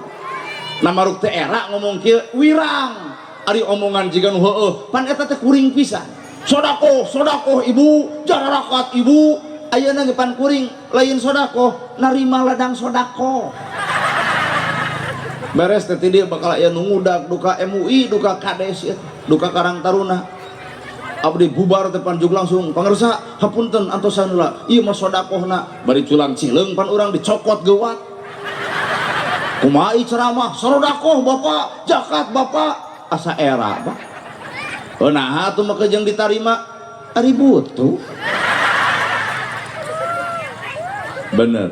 Nah maruk teh era ngomong kieu wirang, ari omongan jiga nu heueuh pan eta teh kuring pisan. Sodakoh, sodakoh ibu, jararakat ibu. Ayeuna ge pan kuring lain sodakoh, narima ladang sodakoh. Beres teh ti dieu bakal aya nu ngudag duka MUI, duka Kades ya, duka Karang Taruna. Abdi bubar teh pan jug langsung pangersa hapunten antosan heula. Ieu mah sodakohna bari culang cileung pan urang dicokot geuwat. Kumaha ieu ceramah sodakoh bapak, zakat bapak, asa era Pak. Oh, nah atuh mah jeung ditarima ari butuh. Bener.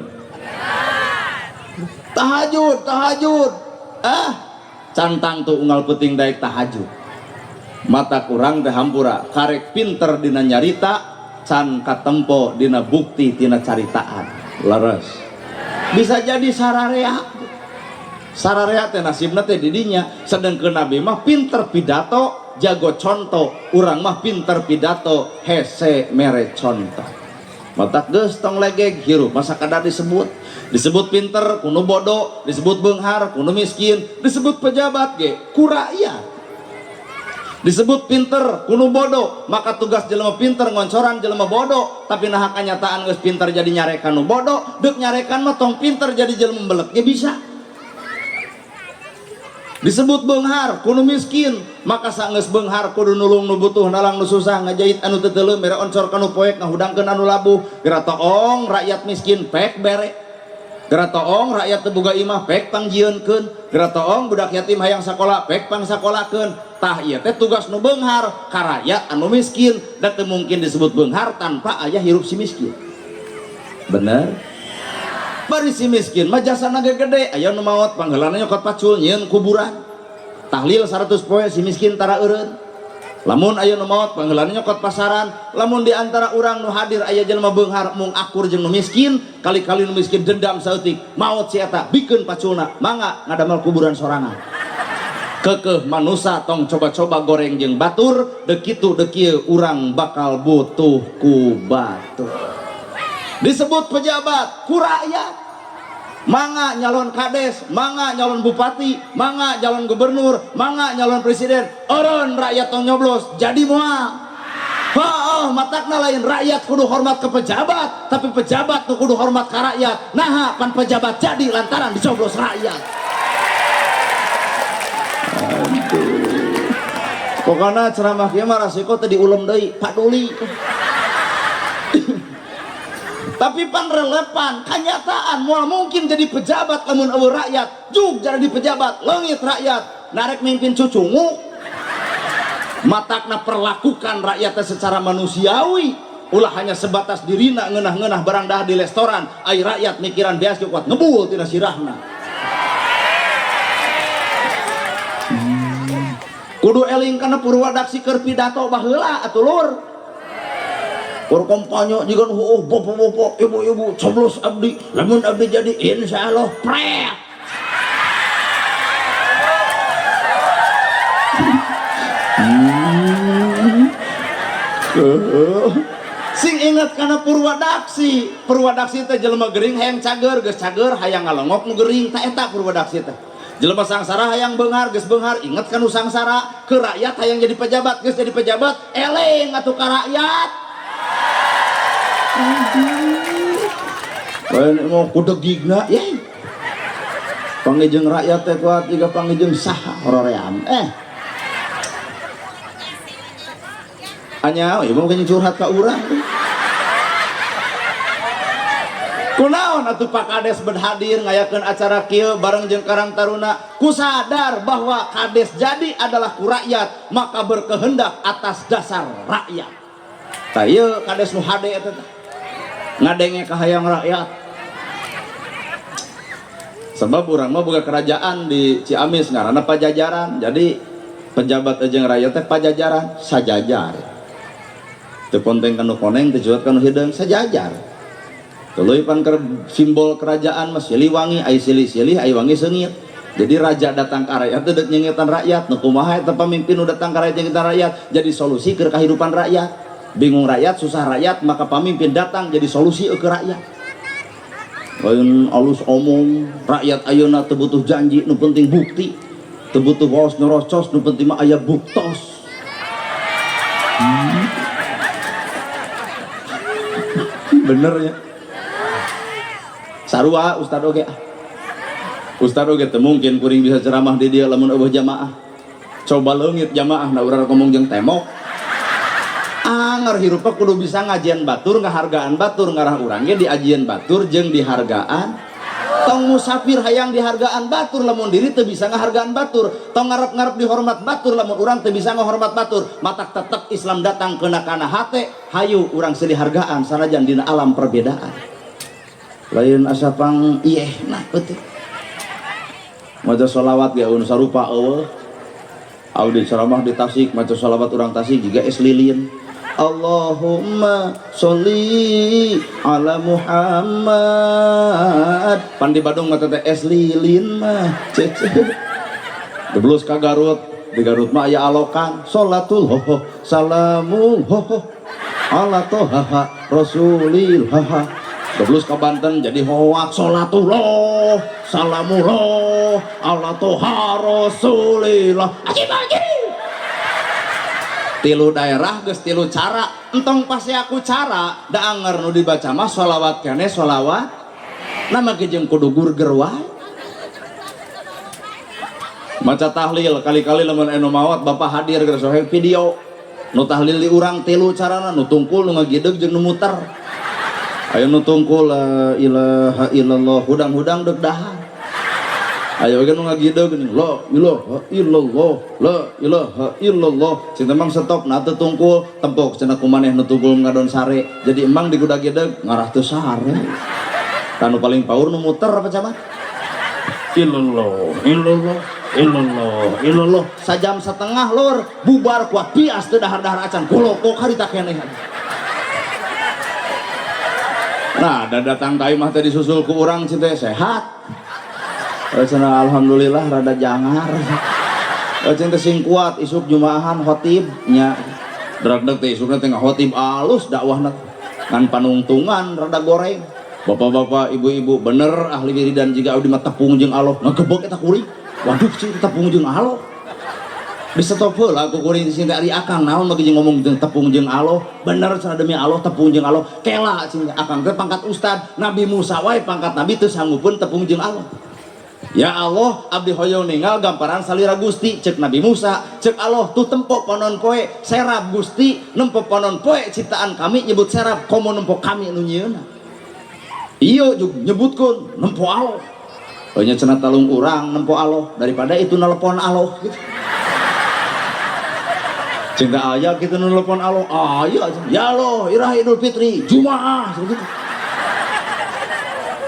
Tahajud, tahajud. Ah, cantang tuh unggal peuting daek tahajud. Mata kurang teh hampura, karek pinter dina nyarita, can katempo dina bukti tina caritaan. Leres. Bisa jadi sararea. Sararea teh nasibna teh didinya, sedengkeun Nabi mah pinter pidato, jago contoh, urang mah pinter pidato, hese mere contoh. Matak geus tong legeg hirup masa kadar disebut. Disebut pinter ku nu bodoh, disebut beunghar ku nu miskin, disebut pejabat ge ku rakyat. Disebut pinter ku nu bodoh, maka tugas jelema pinter ngoncoran jelema bodoh, tapi naha kanyataan geus pinter jadi nyarekan nu bodoh, deuk nyarekan mah tong pinter jadi jelema belek ge bisa. Disebut beunghar ku nu miskin, maka saenggeus beunghar kudu nulung nu butuh, nalang nu susah, ngajahit anu teu teuleum, mere oncor ka nu poek, ngahudangkeun anu labuh. Geura toong rakyat miskin pek bere. Geura toong rakyat teu boga imah pek pangjieunkeun. Geura toong budak yatim hayang sakola pek pangsakolakeun. Tah ieu teh tugas nu beunghar ka rakyat anu miskin, da teu mungkin disebut beunghar tanpa aya hirup si miskin. Bener? Bari si miskin mah jasana ge gede, aya nu maot pangheulana nyokot pacul nyieun kuburan. Tahlil 100 poe si miskin tara eureun. Lamun aya nu maot pangheulana nyokot pasaran, lamun di antara urang nu hadir aya jelema beunghar mung akur jeung nu miskin, kali-kali nu miskin dendam saeutik, maot si eta bikeun paculna, mangga ngadamel kuburan sorangan. Kekeh manusa tong coba-coba goreng jeung batur, deuk kitu deuk kieu urang bakal butuh ku batur. Disebut pejabat ku rakyat, mangga nyalon kades, mangga nyalon bupati, mangga nyalon gubernur, mangga nyalon presiden, eureun rakyat tong nyoblos jadi moal. Oh, matakna lain rakyat kudu hormat ke pejabat, tapi pejabat nu kudu hormat ke rakyat. Naha pan pejabat jadi lantaran dicoblos rakyat. Aduh. Pokokna ceramah kieu mah rasiko teh diulem deui, paduli. Tapi pan relevan, kenyataan moal mungkin jadi pejabat lamun eueuh rakyat. Jug jadi pejabat, leungit rakyat, narek mimpin cucungu. Matakna perlakukan rakyatnya secara manusiawi, ulah hanya sebatas dirina ngeunah-ngeunah barang dah di restoran, ai rakyat mikiran beas kuat ngebul tina sirahna. Kudu eling kana purwadaksi keur pidato baheula atuh lur. Kur kampanye jiga nu heueuh bapak-bapak, ibu-ibu coblos abdi, lamun abdi jadi insyaallah pret. Sing inget kana purwadaksi. Purwadaksi teh jelema gering hayang cager, geus cager hayang ngalongok nu gering, ta eta purwadaksi teh. Jelema sangsara hayang beunghar, geus beunghar inget kana sangsara, ke rakyat hayang jadi pejabat, geus jadi pejabat eleng atuh ka rakyat. Lain mau kudegigna ye. Pangijeng rakyat teh kuat jiga pangijeng saha horoream. Anya ieu mah curhat ka urang. Kunaon atuh Pak Kades berhadir ngayakeun acara kieu bareng jeung Karang Taruna, ku sadar bahwa kades jadi adalah ku rakyat, maka berkehendak atas dasar rakyat. Tah ieu kades nu hade eta teh. Ngadenge kahayang rakyat. Sebab urang mah boga kerajaan di Ciamis ngaranna Pajajaran. Jadi pejabat jeung rakyat teh pajajaran sajajar. Teu ponteng kanu koneng, teu cuat kanu hideung, sajajar. Tuluy pan keur simbol kerajaan mah Siliwangi, ai silih-silih, ai wangi seungit. Jadi raja datang ka rakyat teh deuk nyengetan rakyat, nu kumaha eta pamimpin nu datang ka rakyat nyengetan rakyat, jadi solusi keur kahirupan rakyat. Bingung rakyat, susah rakyat, maka pamimpin datang jadi solusi ke rakyat. Lain alus omong, rakyat ayeuna teu butuh janji, nu penting bukti. Teu butuh waos nyerocos, nu penting mah aya buktos. Bener ya. Sarua ustad oge. Ustad oge teu mungkin kuring bisa ceramah di dieu lamun eueuh jamaah. Coba leungit jamaah na urang ngomong jeung temok. Anger hirupna kudu bisa ngajian batur, ngahargaan batur, ngarah urang ge diajian batur jeung dihargaan. Tong musafir hayang dihargaan batur lamun diri teu bisa ngahargaan batur. Tong ngarep-ngarep dihormat batur lamun urang teu bisa ngahormat batur. Matak tetep Islam datang kena kana hate, hayu urang silih hargaan sanajan dina alam perbedaan. Lain asa pang ieh nah eueuh. Maca sholawat ge eueun sarupa eueuh. Audi ceramah di Tasik, maca sholawat urang Tasik juga es lilin. Allahumma sholli ala Muhammad. Pan di Bandung mah teh es lilin mah. Cece. Geblus ka Garut, di Garut mah aya alokan. Sholatul ho salamu ho ala toha Rasulillah. Geblus ka Banten jadi hoak salatullah salamullah ala toha Rasulillah. Ajib ajib. Tilu daerah geus tilu cara, entong pasti aku cara da anger nu dibaca mah sholawat kene sholawat nama ge jeung kudu gurger wae. Maca tahlil kali-kali lamun anu maot bapak hadir geus sohe video nu tahlil di urang tilu carana, nu tungkul, nu ngagideg, jeung nu muter. Ayo nu tungkul, la ilaha illallah, hudang-hudang deuk dahar. Ayo ge nu ngagideg geuning, la ilaha illallah, la ilaha illallah. Cinta emang stop nah teu tungkul tempok cenah kumaneh nu tungkul ngadon sare, jadi emang digudag-gideg ngarah teu sare. Tanu paling paur nu muter apa camat illallah illallah illallah illallah sajam setengah lur bubar kuat pias teu dahar-dahar acan golokok harita keneh. Nah, da datang ka imah teh disusul ku urang cinta sehat. Cenah alhamdulillah rada jangar. Cinta sing kuat isuk jumaahan khotib nya. Dragdeg teh isukna teh ngahotib alus dakwahna. Ngan panungtungan rada goreng. Bapak-bapak, ibu-ibu bener ahli wiridan jiga abdi mah tepung jeung Allah. Ngagebek eta kuring. Waduh cing tepung jeung Allah. Di stop heula ku kuring sing teh ari akang naon mah jeung ngomong jeung tepung jeung Allah. Bener cenah demi Allah tepung jeung Allah. Kela cing akang teh pangkat ustad, Nabi Musa wae pangkat nabi teu sanggupeun tepung jeung Allah. Ya Allah, abdi hoyong ninggal gamparan salira Gusti, cek Nabi Musa, cek Allah tuh tempok panon poe serap Gusti, nempo panon poe ciptaan kami nyebut serap, komo nempo kami nu nyieunna. Iya juga nyebutkeun nempo Allah. Oh nya cenah talung urang nempo Allah daripada itu nelpon Allah gitu. Cinta aya gitu nelpon Allah, aya ya Allah, irah Idul Fitri, Jumaah gitu.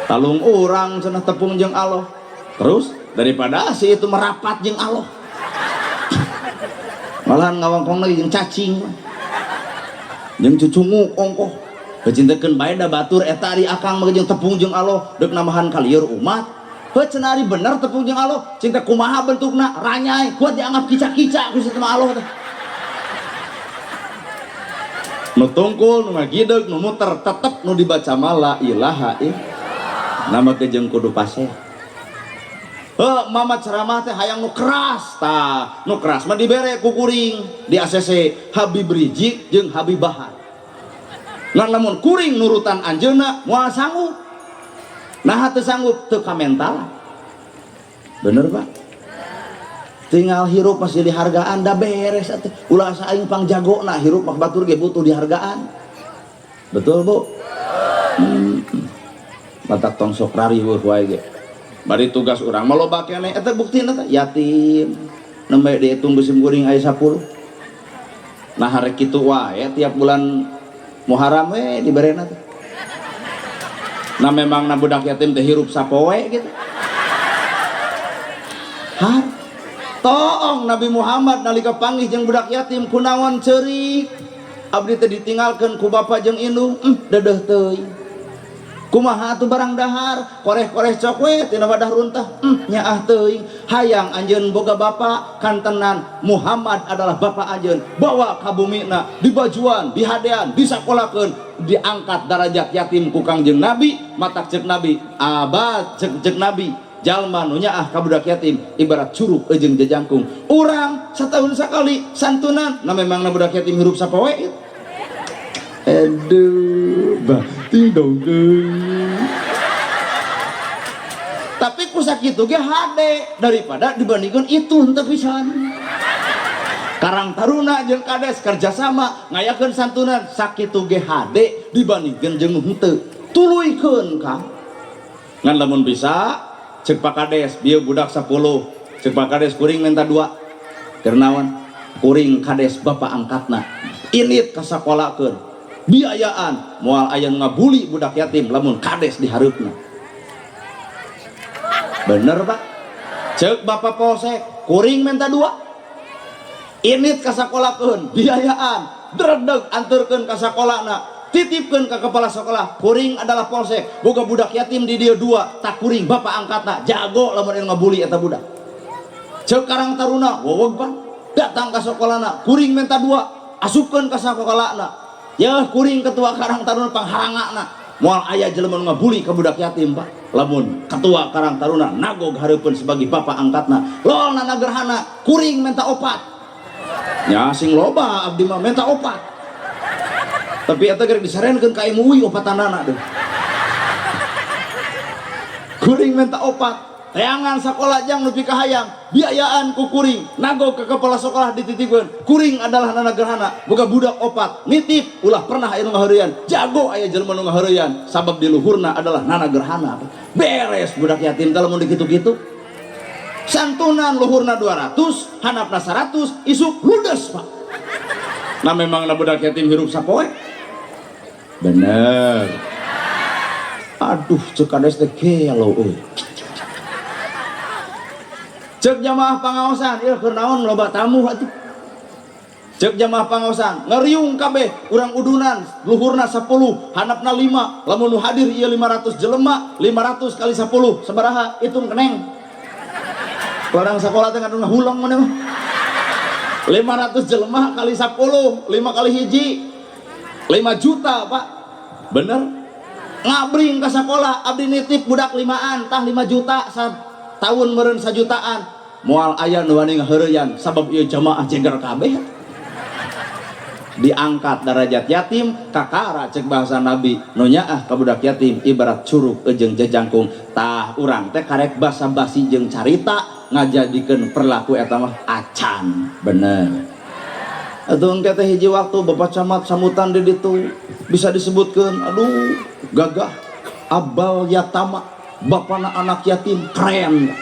Talung urang cenah tepung jeung Allah. Terus daripada si itu merapat jeung Allah. Malahan ngawangkong lagi jeung cacing. Jeung cucunguk ongkoh. Kecintakeun bae da batur eta ari akang mah jeung tepung jeung Allah deuk nambahan kalieur umat. Heuh cenah ari bener tepung jeung Allah, cinta kumaha bentukna ranyai kuat dianggap kica-kica ku si mah Allah teh. Nu tungkul, nu ngagideg, nu muter tetep nu dibaca mah la ilaha illallah. Nama ke jeung kudu pasea. Heuh mama ceramah teh hayang nu keras tah, nu keras mah dibere ku kuring di ACC Habib Rizieq jeung Habib Bahar. Ngan lamun kuring nurutan anjeunna moal sanggup. Nah teu sanggup teu kamental. Bener Pak? Tinggal hirup masih dihargaan da beres atuh. Ulah asa aing pangjagona hirup mah batur ge butuh dihargaan. Betul Bu? Batak tong sok rariweuh wae ge. Bari tugas urang mah loba keneh eta buktina teh yatim. Nembe dihitung musim kuring aya 10. Nah harek kitu wae tiap bulan Muharram we diberena teh. Nah memang na budak yatim teh hirup sapoe gitu. Har toong Nabi Muhammad nalika panggih jeung budak yatim kunaon ceurik. Abdi teh ditinggalkeun ku bapa jeung indung, dedeuh teuing. Kumaha atuh barang dahar, koreh-koreh cok we tina wadah runtah, nyaah teuing. Hayang anjeun boga bapa, kantenan Muhammad adalah bapa anjeun. Bawa ka bumina, dibajuan, dihadean, disakolakeun, diangkat darajat yatim ku Kangjeng Nabi, matak ceuk Nabi, abad ceuk ceuk Nabi, jalma nu nyaah ka budak yatim ibarat curug eujeung jajangkung. Urang satahun sakali santunan, nah memang na budak yatim hirup sapoe. Aduh, bah, ting dong. Tapi ku sakitu ge hade daripada dibandingkan itu henteu pisan. Karang Taruna jeung Kades kerjasama ngayakeun santunan sakitu ge hade dibandingkeun jeung henteu. Tuluykeun Kang. Ngan lamun bisa cek Pak Kades bieu budak 10, cek Pak Kades kuring minta 2. Keur naon? Kuring Kades bapak angkatna. Init ka sakolakeun. Biayaan moal aya nu ngabuli budak yatim lamun Kades dihareupna. Bener Pak? Cek Bapak Polsek kuring minta 2. Init ka sakolakeun, biayaan, dredeg anterkeun ka sakolana, titipkeun ka kepala sekolah, kuring adalah polsek, boga budak yatim di dia 2, tak kuring bapak angkatna, jago lamun anu ngabuli eta budak. Cek Karang Taruna, wowog Pak, datang ka sakolana, kuring minta 2, asupkeun ka sakolana. Ya kuring ketua Karang Taruna pangharangana. Moal aya jelema nu ngabuli ka budak yatim, Pak. Lamun ketua Karang Taruna nagog hareupeun sebagai bapak angkatna. Lol nana gerhana, kuring minta opat. Nya sing loba abdi mah minta opat. Tapi eta gerek disarenkeun ka MUI opatanana deh. Kuring minta opat. Teangan sekolah jang nepi ka hayang, biayaan ku kuring, nagog ke kepala sekolah dititipkeun. Kuring adalah nana gerhana, boga budak opat, nitip ulah pernah aya nu ngaheureuyan. Jago aya jelema nu ngaheureuyan, sabab di luhurna adalah nana gerhana. Beres budak yatim teh lamun dikitu-kitu. Santunan luhurna 200, handapna 100, isuk ludes, Pak. Nah memang na budak yatim hirup sapoe. Bener. Aduh, cek kades teh gelo euy. Cek jamaah pangaosan, ieu keur naon loba tamu atuh. Cek jamaah pangaosan, ngeriung kabeh urang udunan, luhurna 10, handapna 5, lamun nu hadir ieu 500 jelema, 500 kali 10, sabaraha? Hitung keneng. Orang sekolah teh ngadu ngahuleng maneh mah. 500 jelema kali 10, 5 kali hiji. 5 juta, Pak. Bener? Ngabring ke sekolah, abdi nitip budak limaan, tah 5 juta tahun meureun sajutaan. Moal aya nu wani ngaheureuyan sabab ieu jamaah jeger kabeh. Diangkat derajat yatim kakara cek bahasa Nabi nu nyaah ka budak yatim ibarat curug jeung jejangkung. Tah urang teh karek basa-basi jeung carita ngajadikeun perlaku eta mah acan. Bener. Atuh engke teh hiji waktu Bapak Camat sambutan di ditu bisa disebutkeun, aduh gagah abal yatama, bapana anak yatim keren.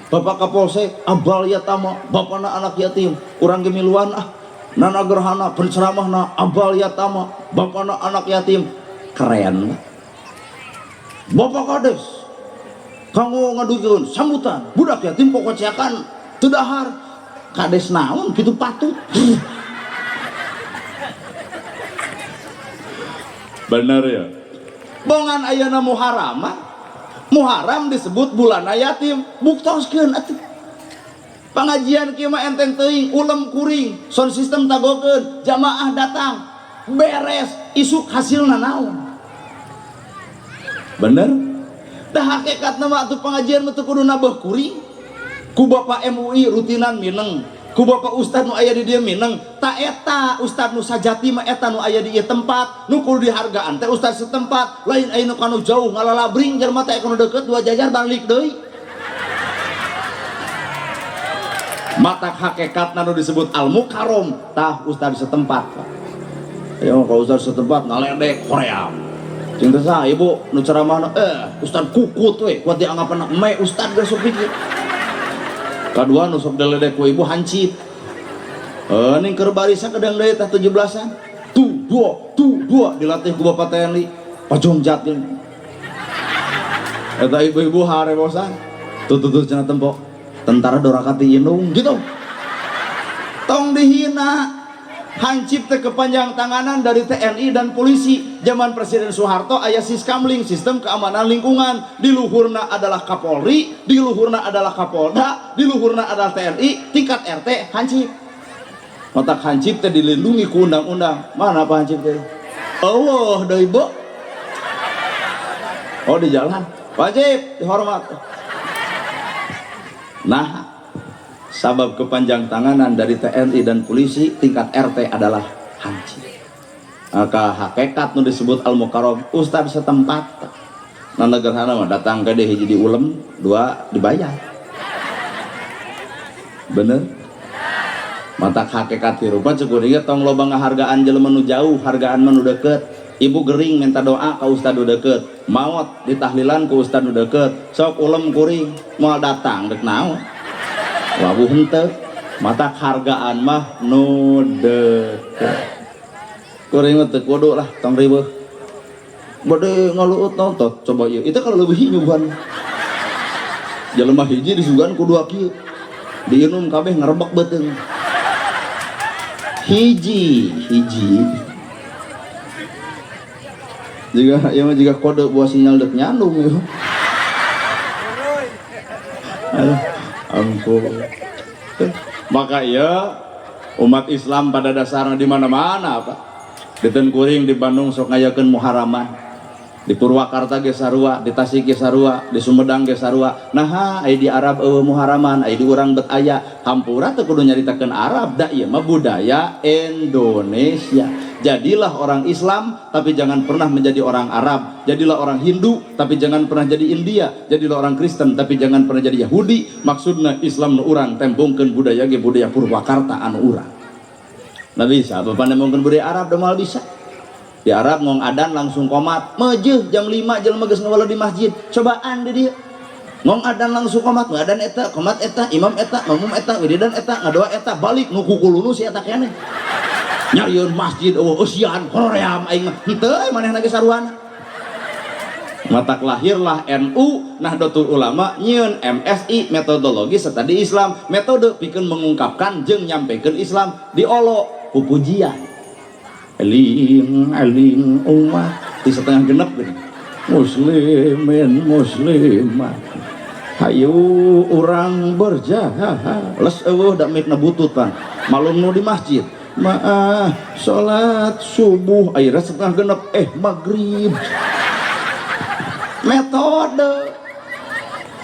Bapak Kapolsek abal yatama, bapana anak yatim, urang ge miluan ah. Nana gerhana penceramahna abal yatama, bapana anak yatim keren. Bapak Kades kanggo ngadugikeun sambutan budak yatim pokociakan teu dahar. Kades naon kitu patut. Bener ya. Bongan ayeuna Muharram, Muharram disebut bulan yatim, buktoskeun atuh. Pengajian kieu mah enteng teuing, ulem kuring, sound system tagokeun, jamaah datang, beres, isuk hasilna naon? Bener? Dah hakikatna mah atuh pengajian mah teu kudu nabeuh kuring. Ku Bapak MUI rutinan mineng, ku Bapak Ustad nu aya di dieu mineng, ta eta Ustad nu sajati mah eta nu aya di ieu tempat, nu kudu dihargaan teh Ustad setempat, lain aya nu kanu jauh ngalalabring jelema teh kanu deukeut dua jajar balik deui. Matak hakikatna nu disebut al mukarrom tah Ustad setempat. Ya kalau Ustad setempat ngaledek hoream. Cing teh saha ibu nu ceramahna Ustad kukut we kuat dianggapan me Ustad geus sok pikir. Kadua nu sok diledek ku ibu hancip. Ning keur barisa kedeung deui tah 17-an. Tu dua, tu dua dilatih ku Bapak TNI. Pajongjat geuning. Eta ibu-ibu harebosan. Tuh tuh tuh cenah tempo. Tentara doraka ti indung gitu. Tong dihina. Hancip teh kepanjang tanganan dari TNI dan polisi. Zaman Presiden Soeharto aya Siskamling, sistem keamanan lingkungan. Di luhurna adalah Kapolri, di luhurna adalah Kapolda, di luhurna adalah TNI, tingkat RT hancip. Otak hancip teh dilindungi ku undang-undang. Mana Pak hancip teh? Allah deui, Bu. Oh di jalan. Wajib dihormat. Nah, sabab kepanjang tanganan dari TNI dan polisi tingkat RT adalah hancip. Maka hakikat nu disebut al mukarram ustad setempat. Nanda gerhana mah datang ke deh hiji diulem, dua dibayar. Bener? Mata hakikat hirupan cek kuring tong loba ngahargaan jelema nu jauh, hargaan mah nu deukeut. Ibu gering minta doa ka ustad nu deukeut, maot ditahlilan ku ustad nu deukeut, sok ulem kuring moal datang dek naon. Wabuh henteu, mata hargaan mah nu deukeut. Kuring mah teu kudu lah tong riweuh. Bade ngaluut naon tot coba ieu. Itu kalau leuwih nyuguhan. Jelema hiji disuguhan ku dua kieu. Diinum kabeh ngarebek beuteung. Hiji, hiji. Jika ieu mah jiga kode buah sinyal dek nyandung ieu. Aduh, ampun. Maka ya umat Islam pada dasarnya di mana-mana, Pak. Dinten kuring di Bandung sok ngayakeun muharaman. Di Purwakarta ge sarua, di Tasik ge sarua, di Sumedang ge sarua. Naha aya di Arab eueuh muharaman, aya di urang bet aya. Hampura teu kudu nyaritakeun Arab, da ieu mah budaya Indonesia. Jadilah orang Islam tapi jangan pernah menjadi orang Arab. Jadilah orang Hindu tapi jangan pernah jadi India. Jadilah orang Kristen tapi jangan pernah jadi Yahudi. Maksudna Islam nu urang tembongkeun budaya ge budaya Purwakarta anu urang. Nah bisa, bapak nembongkeun budaya Arab da moal bisa. Di Arab ngong adan langsung komat, mejeuh jam 5 jelema geus ngawala di masjid. Cobaan di dieu. Ngong adan langsung komat, ngadan eta, komat eta, imam eta, makmum eta, wiridan eta, ngadoa eta, balik nu kukulunu si eta keneh. Nyarieun masjid eueuh eusian hoream aing mah. Henteu manehna ge saruana. Matak lahirlah NU, Nahdlatul Ulama nyieun MSI metodologi studi Islam, metode pikeun mengungkapkan jeung nyampekeun Islam diolo pupujian. Eling eling umat di setengah genep gini. Muslimin muslimat hayu urang berjahat les eueuh da mikna butut pan malum nu di masjid maah salat subuh akhirnya setengah genep maghrib. Metode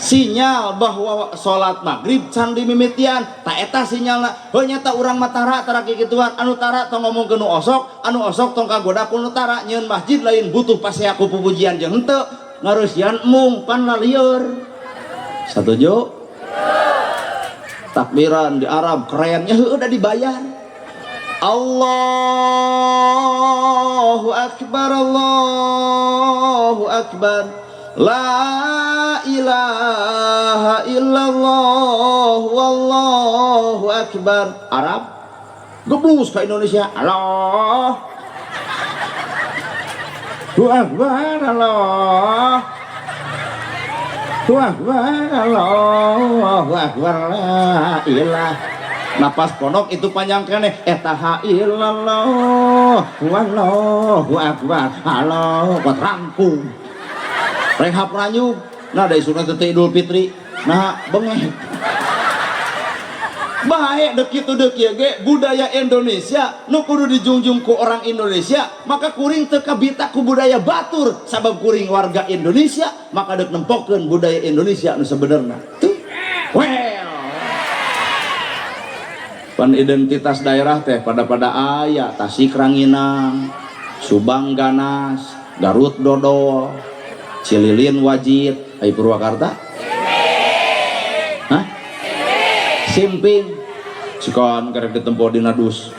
sinyal bahwa salat maghrib can dimimitian tak eta sinyalna heuh nyata urang mah tara tara kikituan anu tara tong ngomong ke nu osok anu osok tong kagoda ku nu tara nyieun masjid lain butuh pasea ku pupujian jeung henteu ngareusian mung pan lalieur. Satuju takbiran di Arab kerennya heueuh udah dibayar. Allahu akbar, Allahu akbar, la ilaha illallah wallahu akbar. Arab geblus ke Indonesia, Allah akbar, Allah akbar, Allahu akbar, la ilah. Napas pondok itu panjang keneh eta ha illallah wallahu akbar Allah kuat rangkung rehab ranyug. Nah dari sunat teh Idul Fitri nah bengeh baik dek kitu dek ieu ge budaya Indonesia nu kudu dijunjung ku orang Indonesia. Maka kuring teu kabita ku budaya batur sabab kuring warga Indonesia, maka dek nempokeun budaya Indonesia nu sebenarna tuh. Well, pan identitas daerah teh pada pada aya Tasik Ranginang, Subang Ganas, Garut Dodol, Cililin Wajid, ai Purwakarta? Hah? Simping. Sikon kerek ditempo dina dus.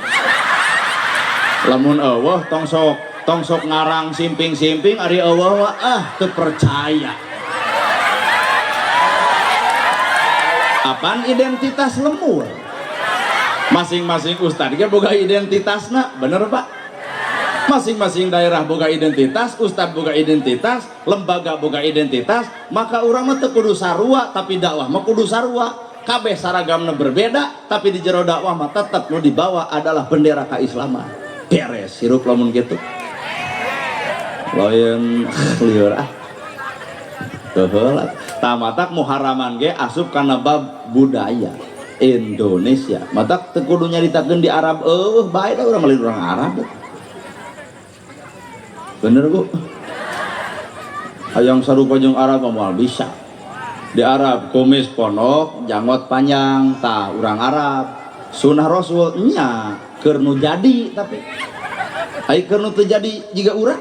Lamun eueuh tong sok ngarang simping-simping ari eueuh mah ah teu percaya. Apaan identitas lemur? Masing-masing ustad ge boga identitasna, bener Pak? Masing-masing daerah boga identitas, ustad boga identitas, lembaga boga identitas, maka urang mah teu kudu sarua tapi dakwah mah kudu sarua. Kabeh saragamna berbeda tapi di jero dakwah mah tetep nu dibawa adalah bendera keislaman. Beres hirup lamun kitu. Lain lieur ah. Keheula. Tah matak muharaman ge asup kana bab budaya Indonesia. Matak teu kudu nyaritakeun di Arab eueuh bae da urang lain urang Arab. Bener Bu? Hayang sarupa jeung Arab mah moal bisa. Di Arab kumis pondok, janggot panjang, tah urang Arab. Sunah Rasul nya keur nu jadi tapi ai keur nu teu jadi jiga urang.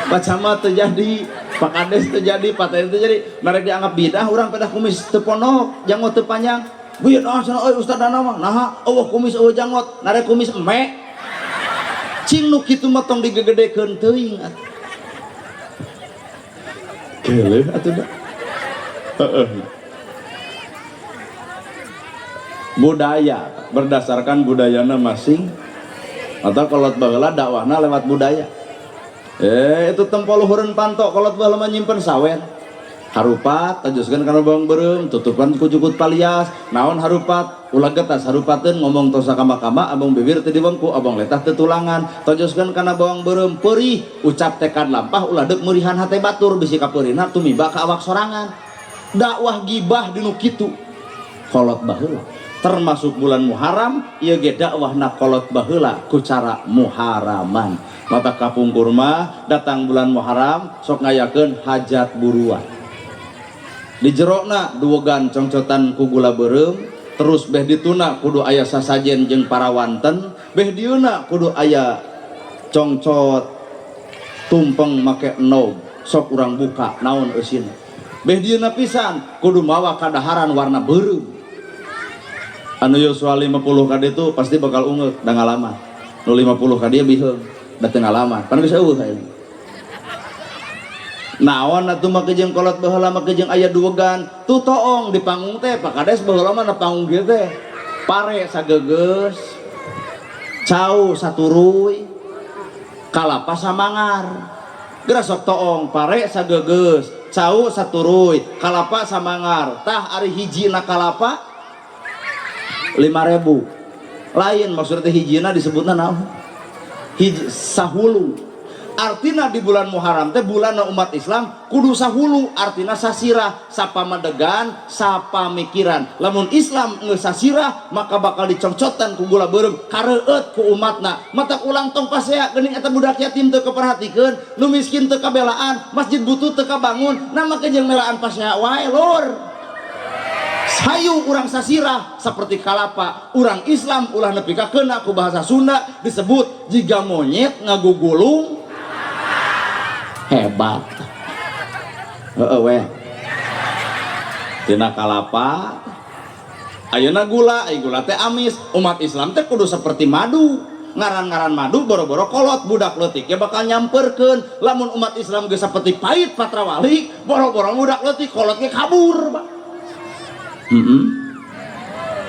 Pak Camat teu jadi, Pak Kades teu jadi, Pak TNI teu jadi, mereka dianggap bidah urang pedah kumis teu pondok, janggot teu panjang. Bidah cenah euy Ustaz Dana mah, naha eueuh kumis eueuh janggot, narek kumis eme. Cing nu kitu mah tong digegedekeun teuing atuh. Geuleuh atuh da. Heeh. Budaya berdasarkan budayana masing atau kolot baheula dakwahna lewat budaya. Itu tempo luhureun panto kolot baheula mah nyimpen sawer. Harupat tajoskeun kana bawang beureum, tutupan ku jukut palias. Naon harupat? Ulah getas harupateun ngomong tos sakama-kama abong bibir teu diwengku, abong letah teu tulangan. Tojoskeun kana bawang beureum peurih, ucap tekad lampah ulah deuk meurihan hate batur bisi kapeurihna tumiba ka awak sorangan. Dakwah gibah dinu kitu. Kolot baheula. Termasuk bulan Muharram ieu ge dakwahna kolot baheula ku cara Muharraman. Mata kapungkur mah datang bulan Muharram sok ngayakeun hajat buruan. Di jerona duwegan congcotan ku gula beureum, terus beh dituna kudu aya sasajen jeung parawanten, beh dieuna kudu aya congcot tumpeng make endog, sok urang buka naon eusina. Beh dieuna pisan kudu mawa kadaharan warna beureum. Anu yuswa 50 ka ditu pasti bakal ungeuk da ngalaman. Nu 50 ka dieu biheung da teu ngalaman. Pan geus eueuh ayeuna. Naon atuh make jeung kolot baheula make jeung aya duwegan, tuh toong di panggung teh Pak Kades baheula mah na panggung kieu teh. Pare sageugeus, cau saturuy, kalapa samangar. Geura sok toong pare sageugeus, cau saturuy, kalapa samangar. Tah ari hijina kalapa 5.000. Lain maksudnya teh hijina disebutna naon? Hiji sahulu. Artina di bulan Muharram teh bulan umat Islam kudu sahulu, artina sasirah, sapamadegan, sapamikiran. Lamun Islam geus sasirah maka bakal dicongcotan ku gula beureum kareueut ku umatna. Matak ulang tong pasea geuning eta budak yatim teu kaperhatikeun, nu miskin teu kabelaan, masjid butuh teu kabangun, nah make jeung melaan pasea wae lur. Hayu urang sasirah seperti kalapa. Urang Islam ulah nepi ka keuna ku bahasa Sunda disebut jiga monyet ngagugulung hebat. Heeh we. Tina kalapa ayeuna gula, ai gula teh amis. Umat Islam teh kudu seperti madu. Ngaran-ngaran madu boro-boro kolot budak leutik ya bakal nyamperkeun. Lamun umat Islam geus seperti pahit patrawali, boro-boro budak leutik kolot ge kabur, Pak. Heeh.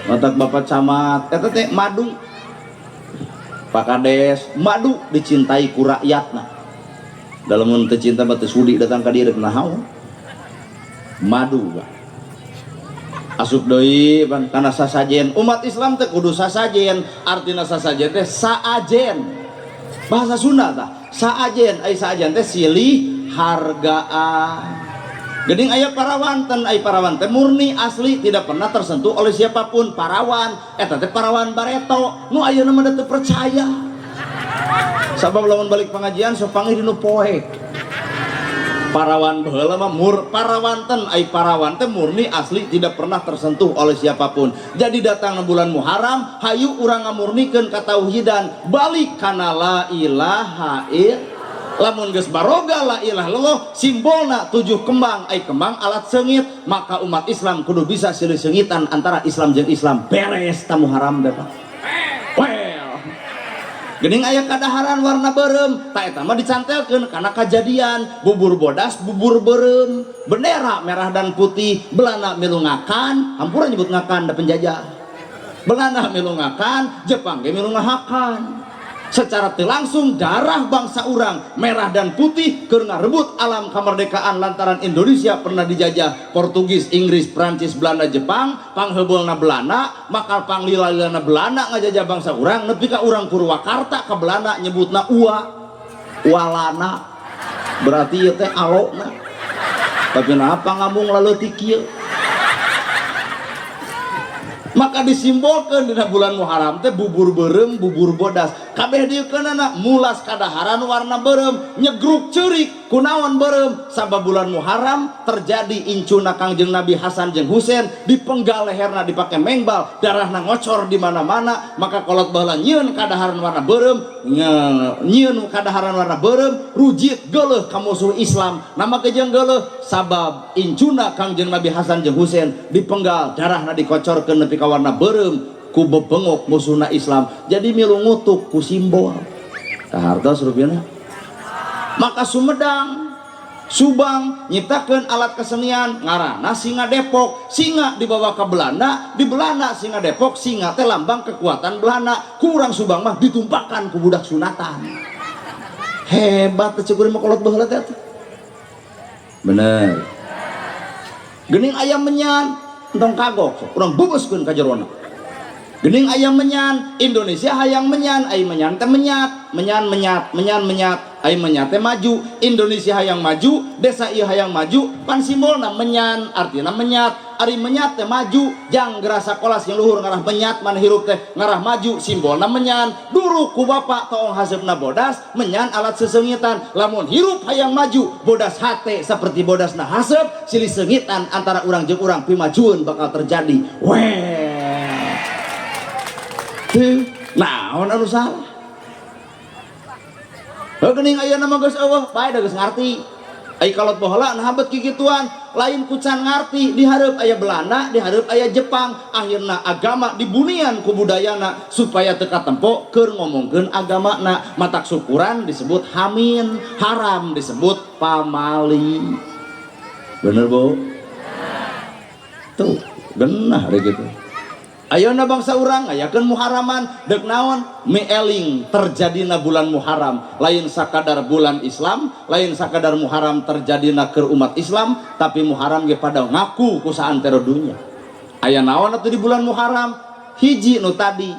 Matak Bapak Camat eta teh madu. Pak Kades madu dicintai ku rakyatna. Dalam mun teu cinta mah teu sudi datang ka dieu rek naon. Madu, Pak. Asup deui pan kana sasajen. Umat Islam teh kudu sasajen, artina sasajen teh saajen. Bahasa Sunda tah, saajen, ai saajen teh silih hargaan. Geuning aya parawanten, ai parawan teh murni asli tidak pernah tersentuh oleh siapapun. Parawan eta teh parawan bareto nu ayeuna mah teu percaya. Sabab lamun balik pengajian sok panggih dinu poek. Parawan baheula mah mur parawanten, ai parawan teh murni asli tidak pernah tersentuh oleh siapapun. Jadi datang bulan Muharram, hayu urang ngamurnikeun katauhidan, balik kana la ilaha illallah. Lamun geus baroga la ilaha illallah, simbolna 7 kembang, ai kembang alat seungit, maka umat Islam kudu bisa silih seungitan antara Islam jeung Islam. Beres ta Muharram teh, Pak. Well. Geuning aya kadaharan warna beureum, ta eta mah dicantelkeun kana kajadian bubur bodas, bubur beureum, bendera merah dan putih, Belanda milu ngakan, hampura nyebut ngakan da penjajah. Belanda milu ngakan, Jepang ge milu ngahakan. Secara teu langsung darah bangsa urang merah dan putih keur ngarebut alam kemerdekaan lantaran Indonesia pernah dijajah Portugis, Inggris, Prancis, Belanda, Jepang. Pangheubeulna Belanda, maka panglila-lilana Belanda ngajajah bangsa urang nepi ka urang Purwakarta ka Belanda nyebutna ua walana, berarti ieu teh alona. Tapi kenapa ngambung laleutik kieu? Maka disimbolkan dina bulan Muharram teh bubur beureum, bubur bodas. Kabeh dieukeunana mulas kadaharan warna beureum, nyegruk ceurik kunaon beureum. Sabab bulan Muharram terjadi incuna Kangjeng Nabi Hasan jeung Husain dipenggal leherna dipake mengbal, darahna ngocor di mana-mana. Maka kolot baheula nyieun kadaharan warna beureum, nyieun kadaharan warna beureum, rujit geuleuh ka musuh Islam. Nama kejeng geuleuh sabab incuna Kangjeng Nabi Hasan jeung Husain dipenggal, darahna dikocorkeun nepi ka warna beureum ku bebengok musuhna Islam. Jadi milu ngutuk ku simbol. Kahartos rupina. Maka Sumedang, Subang nyiptakeun alat kesenian ngaranna Singa Depok. Singa dibawa ke Belanda, di Belanda Singa Depok, singa teh lambang kekuatan Belanda. Kurang Subang mah ditumpahkan ku budak sunatan. Hebat teh cek mah kolot baheula teh. Bener. Geuning ayam menyan, entong kagok, urang bubuskeun ka jerona. Geuning ayam menyan, Indonesia hayang menyan, ai menyan teh menyat, menyan menyat, menyan menyat. Ai menyat teh maju. Indonesia hayang maju, desa ieu hayang maju, pan simbolna menyan, artina menyat. Ari menyat teh maju, jang geura sakola sing luhur ngarah menyat, man hirup teh ngarah maju, simbolna menyan. Duruk ku bapak toong haseupna bodas, menyan alat sesengitan. Lamun hirup hayang maju, bodas hate seperti bodasna haseup, silih seungitan antara urang jeung urang, pimajueun bakal terjadi. Weh. Teu, naon anu salah? Heuh, geuning ayeuna mah geus eueuh, bae da geus ngarti. Ai kalot baheula nah bet kikituan, lain ku can ngarti, dihareup aya Belanda, dihareup aya Jepang, akhirna agama dibunian ku budayana supaya teu katempo keur ngomongkeun agamana. Matak syukuran disebut hamin, haram disebut pamali. Bener, Bu? Tuh, genah deh gitu. Ayeuna bangsa urang ngayakeun Muharraman deuk naon? Mieling terjadina bulan Muharram, lain sakadar bulan Islam, lain sakadar Muharram terjadina keur umat Islam, tapi Muharram ge pada ngaku ku saantero dunya. Aya naon atuh di bulan Muharram? Hiji nu tadi,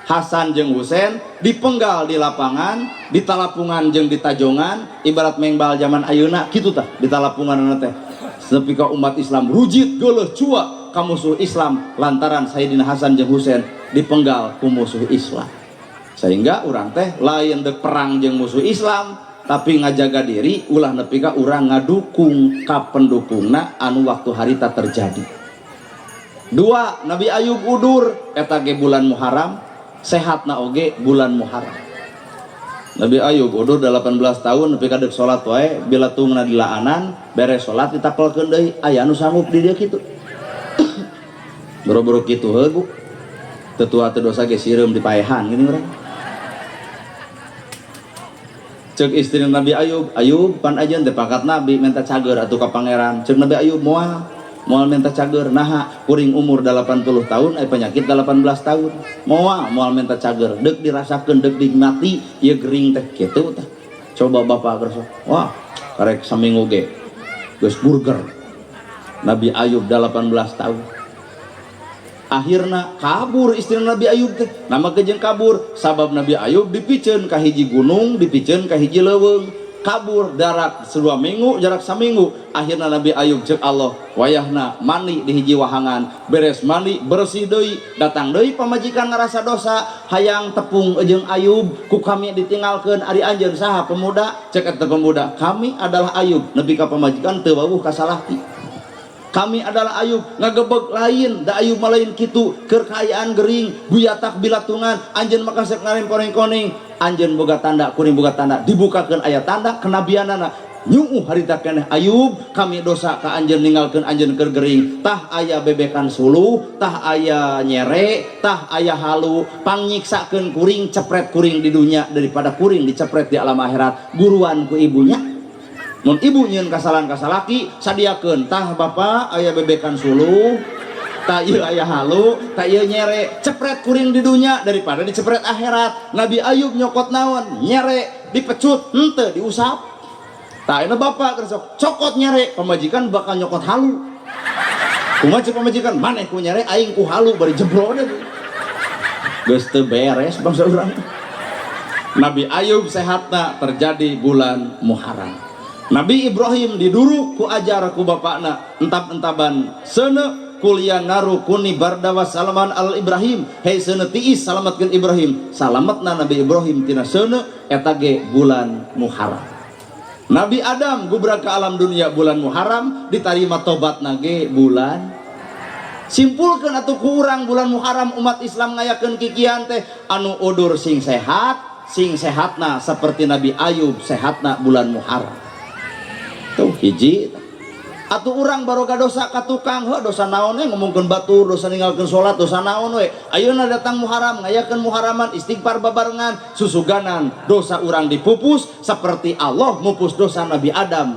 Hasan jeung Husein dipenggal di lapangan, di talapungan jeung di tajongan, ibarat mengbal zaman ayeuna kitu tah di talapungan teh. Nepi ka umat Islam rujit geuleuh cua ka musuh Islam lantaran Sayyidina Hasan jeung Husein dipenggal ku musuh Islam. Sehingga urang teh lain dek perang jeung musuh Islam, tapi ngajaga diri ulah nepi ka urang ngadukung ka pendukungna anu waktu harita terjadi. Dua, Nabi Ayub udur eta ge bulan Muharram, sehatna oge bulan Muharram. Nabi Ayub udur 18 tahun nepi ka deuk salat wae bilatungna dilaanan, beres salat ditapelkeun deui, aya anu sanggup di dieu kitu. Boro-boro kitu heuh, Bu. Teu tua teu dosa ge sireum dipaehan gini urang. Cek istri Nabi Ayub, "Ayub, pan ajeun teh pangkat nabi, minta cager atuh ka pangeran." Cek Nabi Ayub, "Moal, moal minta cager." Naha? Kuring umur 80 tahun, penyakit 18 tahun. Moal, moal minta cager. Deuk dirasakeun, deuk dinikmati ieu gering teh kitu tah. Coba bapak geus, wah, karek saminggu ge geus burger. Nabi Ayub 18 tahun. Akhirna kabur istri Nabi Ayub teh. Nama kejeng kabur sabab Nabi Ayub dipiceun ka hiji gunung, dipiceun ka hiji leuweung. Kabur jarak 2 minggu, jarak saminggu. Akhirna Nabi Ayub cek Allah, wayahna mandi di hiji wahangan. Beres mandi bersih deui, datang deui pamajikan ngerasa dosa, hayang tepung jeung Ayub, ku kami ditinggalkeun, ari anjeun saha pemuda? Cek eta pemuda, "Kami adalah Ayub." Nepi ka pamajikan teu wawuh ka salaki. "Kami adalah Ayub." Ngagebeg, "Lain da Ayub mah lain kitu, keur kaayaan gering buyatak bilatungan, anjeun mah kasep ngaremporeng koning. Anjeun boga tanda, kuring boga tanda." Dibukakeun, aya tanda kenabianana. Nyuuh harita keneh Ayub, "Kami dosa ka anjeun, ninggalkeun anjeun keur gering. Tah aya bebekan suluh, tah aya nyere, tah aya halu. Pangnyiksakeun kuring, cepret kuring di dunia daripada kuring dicepret di alam akhirat." Guruan ku ibunya. Mun ibu nyieun kasalahan ka salaki, sadiakeun, "Tah bapak, aya bebekan suluh, tah ieu aya halu, tah ieu nyere, cepret kuring di dunia daripada dicepret akhirat." Nabi Ayub nyokot naon? Nyere. Dipecut henteu, diusap. Tah ini bapak keur sok cokot nyere, pamajikan bakal nyokot halu. Kumaha cek pamajikan? "Maneh ku nyere, aing ku halu." Bari jebro deh. Geus teu beres bangsa urang. Nabi Ayub sehatna terjadi bulan Muharram. Nabi Ibrahim diduruk ku ajar ku bapakna entap-entaban seuneu, qul ya naru kuni barda wa salaman al Ibrahim, hei seuneu tiis, salamatkeun Ibrahim. Salametna Nabi Ibrahim tina seuneu eta ge bulan Muharram. Nabi Adam gubrak ke alam dunia bulan Muharram, ditarima tobatna ge bulan. Simpulkan atuh ku urang, bulan Muharram umat Islam ngayakeun kikian teh anu udur sing sehat, sing sehatna seperti Nabi Ayub sehatna bulan Muharram. Tuh hiji. Atuh urang baroga dosa ka tukang, heuh, dosa naon we, ngomongkeun batur, dosa ninggalkeun salat, dosa naon we. Ayeuna datang Muharram, ngayakeun Muharraman, istighfar babarengan, susuganan dosa urang dipupus seperti Allah mupus dosa Nabi Adam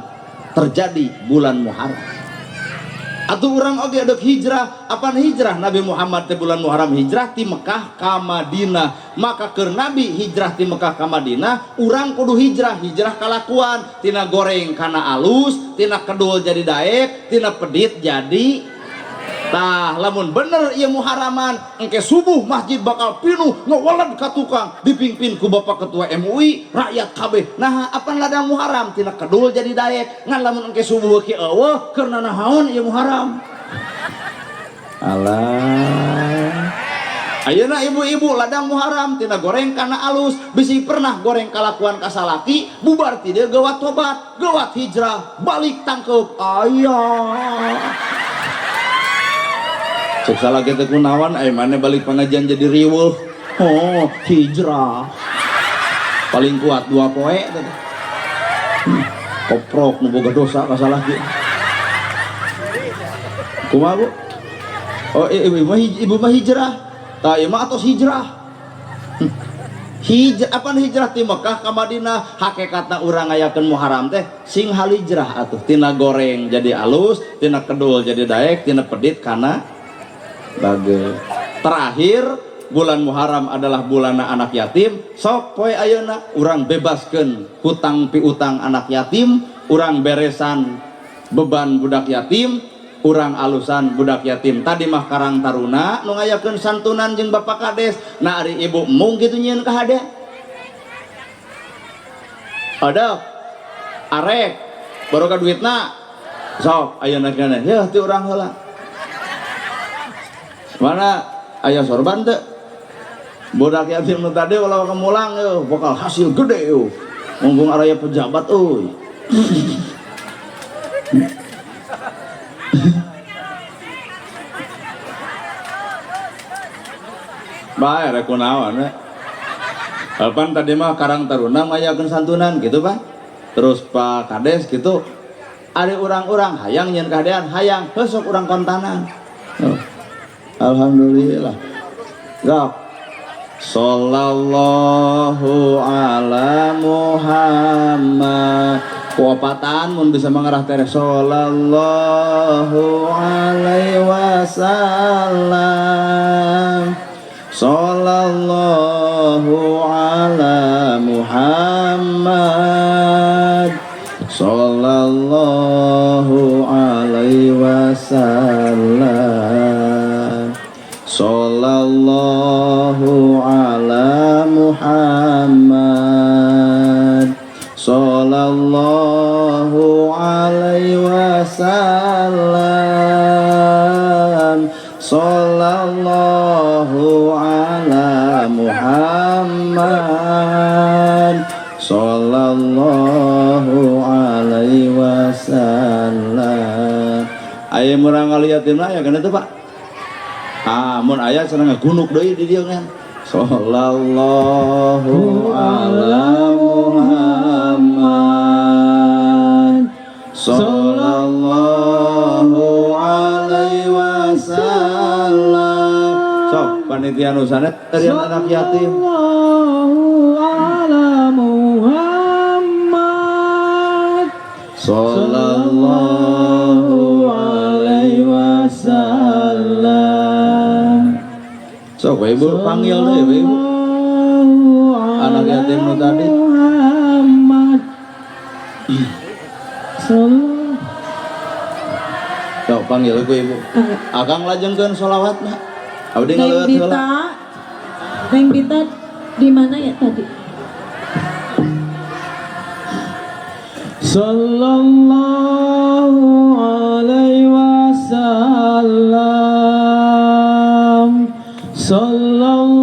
terjadi bulan Muharram. Atuh urang oge dek hijrah, apan hijrah Nabi Muhammad teh bulan Muharram hijrah ti Mekah ka Madinah. Maka keur Nabi hijrah ti Mekah ka Madinah, urang kudu hijrah, hijrah kalakuan tina goreng kana alus, tina kedul jadi daek, tina pedit jadi. Tah lamun bener ieu Muharraman engke subuh masjid bakal pinuh ngawaled ka tukang dipimpin ku Bapak Ketua MUI rakyat kabeh. Nah apan ladang Muharram tina kedul jadi daek ngan lamun engke subuh ki eueuh keur nanaon ieu Muharram. Alah. Ayeuna ibu-ibu ladang Muharram tina goreng kana alus bisi pernah goreng kalakuan ka salaki bubar ti dieu geuwat tobat geuwat hijrah balik tangkeup aya. Cek salaki teh kunaon aya maneh balik pengajian jadi riweuh. Oh, hijrah. Paling kuat 2 poe teh. Koprok nu boga dosa ka salaki. Kumaha Bu? Oh, ibu mah hijrah. Tah ieu mah atos hijrah. Hijrah apaan hijrah ti Mekah ka Madinah hakikatna urang ngayakeun Muharram teh sing halijrah atuh tina goreng jadi alus tina kedul jadi daek tina pedit kana bage. Terakhir bulan Muharram adalah bulan anak yatim sok poe ayeuna urang bebaskeun hutang piutang anak yatim urang beresan beban budak yatim urang alusan budak yatim. Tadi mah Karang Taruna nu ngayakeun santunan jeung Bapak Kades. Nah ari ibu mung kitu nyieun kahade. Ada arek baroga duitna sok ayeuna keneh yeuh ti urang heula. Mana aya sorban teu? Budak yatim nu tadi ulah kemulang yeuh bakal hasil gede yeuh. Mumpung araya pejabat euy. Bae rek kunaon we. Alpan tadi mah Karang Taruna ngayakeun santunan gitu Pak. Terus Pak Kades gitu. Ari urang-urang hayang nyeun kahadean hayang heuh sok urang kontanan. Oh. Alhamdulillah. Sok. Sallallahu ala Muhammad. Kuopatan mun bisa mengarah tere sallallahu alaihi wasallam. Sallallahu ala Muhammad. Sallallahu alaihi wasallam. Sallallahu ala Muhammad. Sallallahu alaihi wasallam. Sallallahu ala Muhammad. Sallallahu alaihi wasallam. Aya murang kali yatimna aya kana teu Pak? Ah, mun aya cenah ngagunuk deui di dieu kan. Sallallahu ala Muhammad. Sallallahu alaihi wasallam. Sok panitia nu sanes dari anak yatim. Sallallahu ala Muhammad. Sallallahu alaihi wasallam. Sok we ibu panggil deui we ibu. Anak yatim nu tadi. Muhammad. Sok panggil ku ibu. Akang lajengkeun sholawatna. Abdi Neng ngaleueut heula. Dita. Neng Dita di mana ya tadi? Sallallahu alaihi wasallam. Sallallahu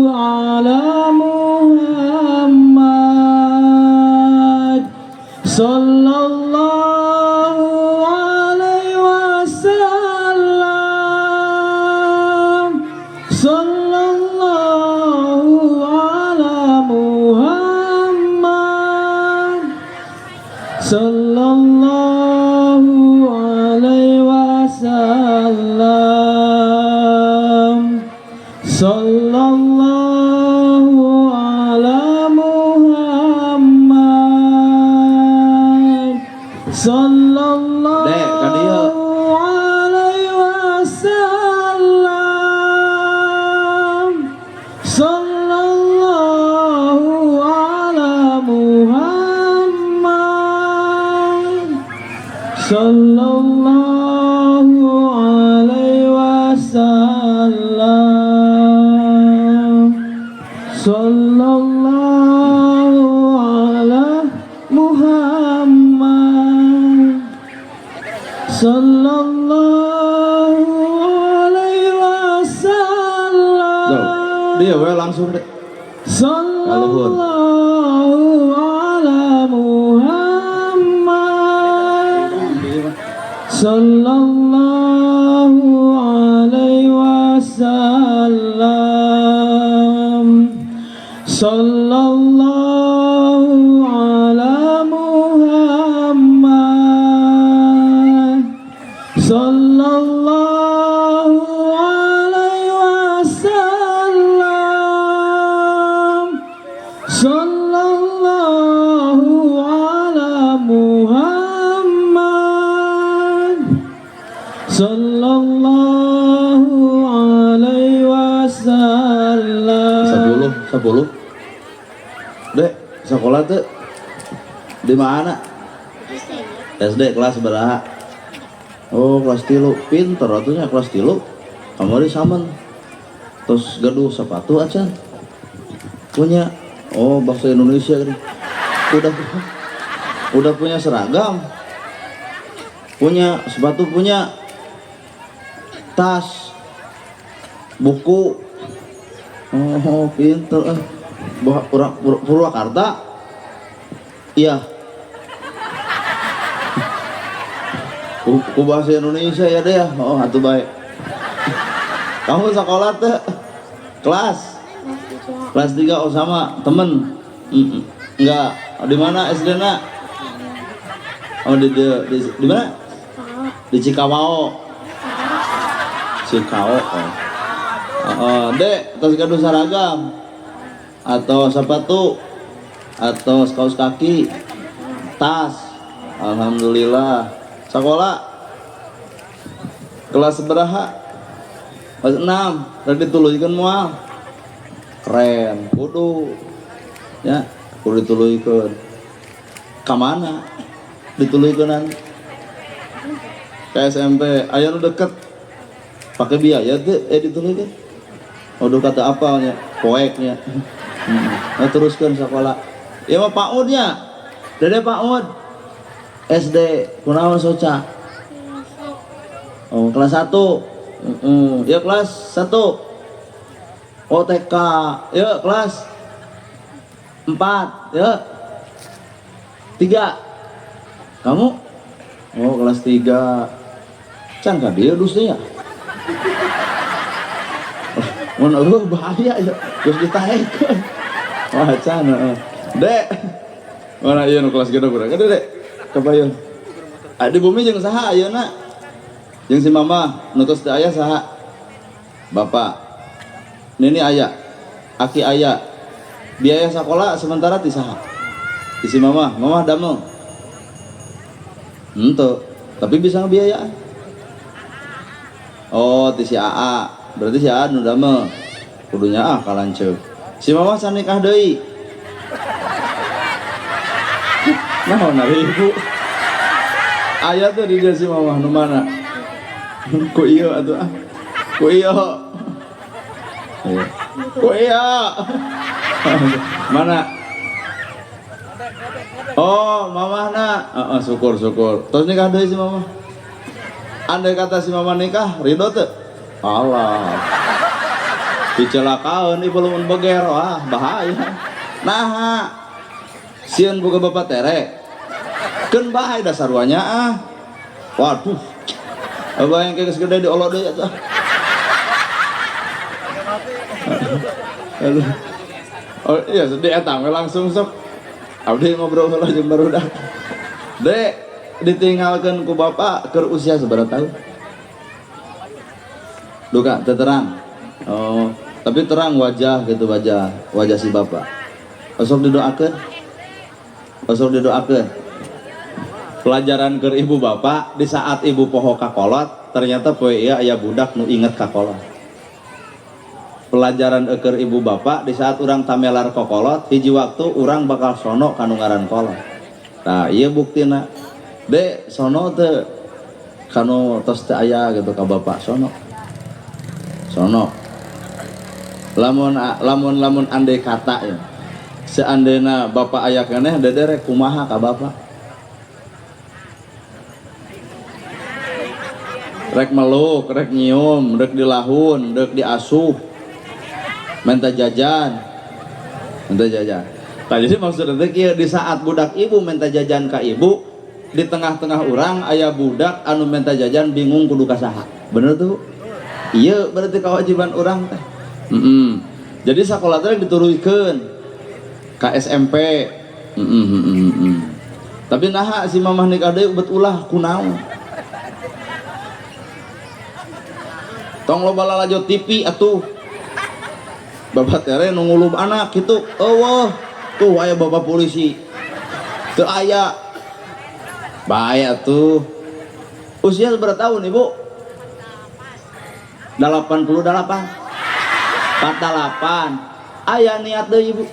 ala Muhammad. Sallallahu alaihi wasallam. Sallallahu ala Muhammad. Sallallahu alaihi wasallam. Sallallahu ala Muhammad. Sallallahu Dek, ka dieu. alaihi wasallam. Sallallahu ala Muhammad. Sallallahu Sallallahu ala Muhammad. Sallallahu alaihi wasallam. So, dia we langsung deh. Sallallahu ala Muhammad. Sallallahu alaihi wasallam. Sallallahu ala Muhammad. Sallallahu alaihi wasallam. Sallallahu ala Muhammad. Sallallahu alaihi wasallam. 10, 10. Dek, sekolah tuh di mana? SD kelas berapa? Oh, kelas 3. Pinter atuh nya kelas 3. Kamari samen. Terus gaduh sepatu acan. Punya. Oh, bahasa Indonesia gini. Udah punya seragam. Punya sepatu, punya tas, buku. Oh, pinter eh. Bah, orang Purwakarta. Iya. Ku bahasa Indonesia ya deh ya. Oh, atuh baik. Kamu sekolah tuh kelas? Kelas 3. Oh, sama temen. Enggak. Di mana SD nak? Oh, di mana? Di Cikawao. Cikao. Oh. Oh, Dek, tos gaduh seragam atau sepatu atau kaos kaki, tas. Alhamdulillah. Sekolah kelas berapa? Kelas 6. Udah dituluykeun moal. Keren, kudu. Ya, kudu dituluykeun. Ka mana? Dituluykeunan ke SMP, aya nu deket. Pakai biaya tuh dituluykeun. Udah kata apalnya, poeknya. Nah, teruskan sekolah. Ya mah PAUD-nya. Dede PAUD. SD kunaon soca? Oh, kelas 1. Ya kelas 1. Oh, TK. Ya kelas 4. Ya. 3. Kamu? Oh, kelas 3. Can ka dieu dusnya ya. Mun eueuh bahaya ya. Geus ditaekeun. Wah, can heeh. Dek. Mana ieu nu kelas gede kurang. Gede, Dek. Kabayun. Ah, di bumi jeung saha ayeuna? Jeung si mama, nu tos teu aya saha? Bapak. Nini aya. Aki aya. Biaya sekolah sementara ti saha? Ti si mama. Mama damel. Henteu, tapi bisa ngebiayaan. Oh, ti si AA. Berarti si AA nu damel. Kudunya ah kalanceuk. Si mama can nikah deui. Naon ari ibu? Aya tuh di dia si mama nu mana? Ku ieu atuh ah. Ku ieu. Iya. Ku ieu. Mana? Oh, mamahna. Heeh, syukur syukur. Terus nikah deui si mama. Andai kata si mama nikah, ridho teu? Allah. Dicelakaeun ieu belum beger, wah bahaya. Naha. Sieun boga bapak tere. Keun bae dasar sarwanya ah. Waduh. Abah yang geus gede diolok deui atuh. Aduh. Oh iya sedih eta we langsung sok. Abdi ngobrol heula jeung barudak. Dek, ditinggalkeun ku bapak keur usia sabaraha tahun? Duka, teu terang. Oh, tapi terang wajah gitu, wajah, wajah si bapak. Osok didoakeun. Osok didoakeun. Pelajaran keur ibu bapak di saat ibu poho ka kolot, ternyata poe ieu aya budak nu inget ka kolot. Pelajaran keur ibu bapak di saat urang tamelar ka kolot, hiji waktu urang bakal sono ka nu ngaran kolot. Tah, ieu buktina. Dek, sono teu kanu tos teu aya gitu ka bapak sono. Sono. Lamun lamun lamun andai kata ya, seandainya bapak aya keneh, dede rek kumaha ka bapak? Rek meluk, rek nyium, rek dilahun, rek diasuh, minta jajan, minta jajan. Nah, jadi maksudnya teh kieu, di saat budak ibu minta jajan ka ibu, di tengah-tengah orang aya budak anu minta jajan bingung kudu ka saha. Bener tuh? Iya, berarti kewajiban orang teh. Jadi sekolah teh diturunkeun ke SMP. Tapi naha si mamah nikah deui bet ulah kunaon? Tong loba lalajo TV atuh. Bapak tere nu ngulub anak gitu. Eueuh, tuh aya bapak polisi. Teu aya. Bae atuh. Usia berapa tahun ibu? 88. 48. Aya niat deui ibu.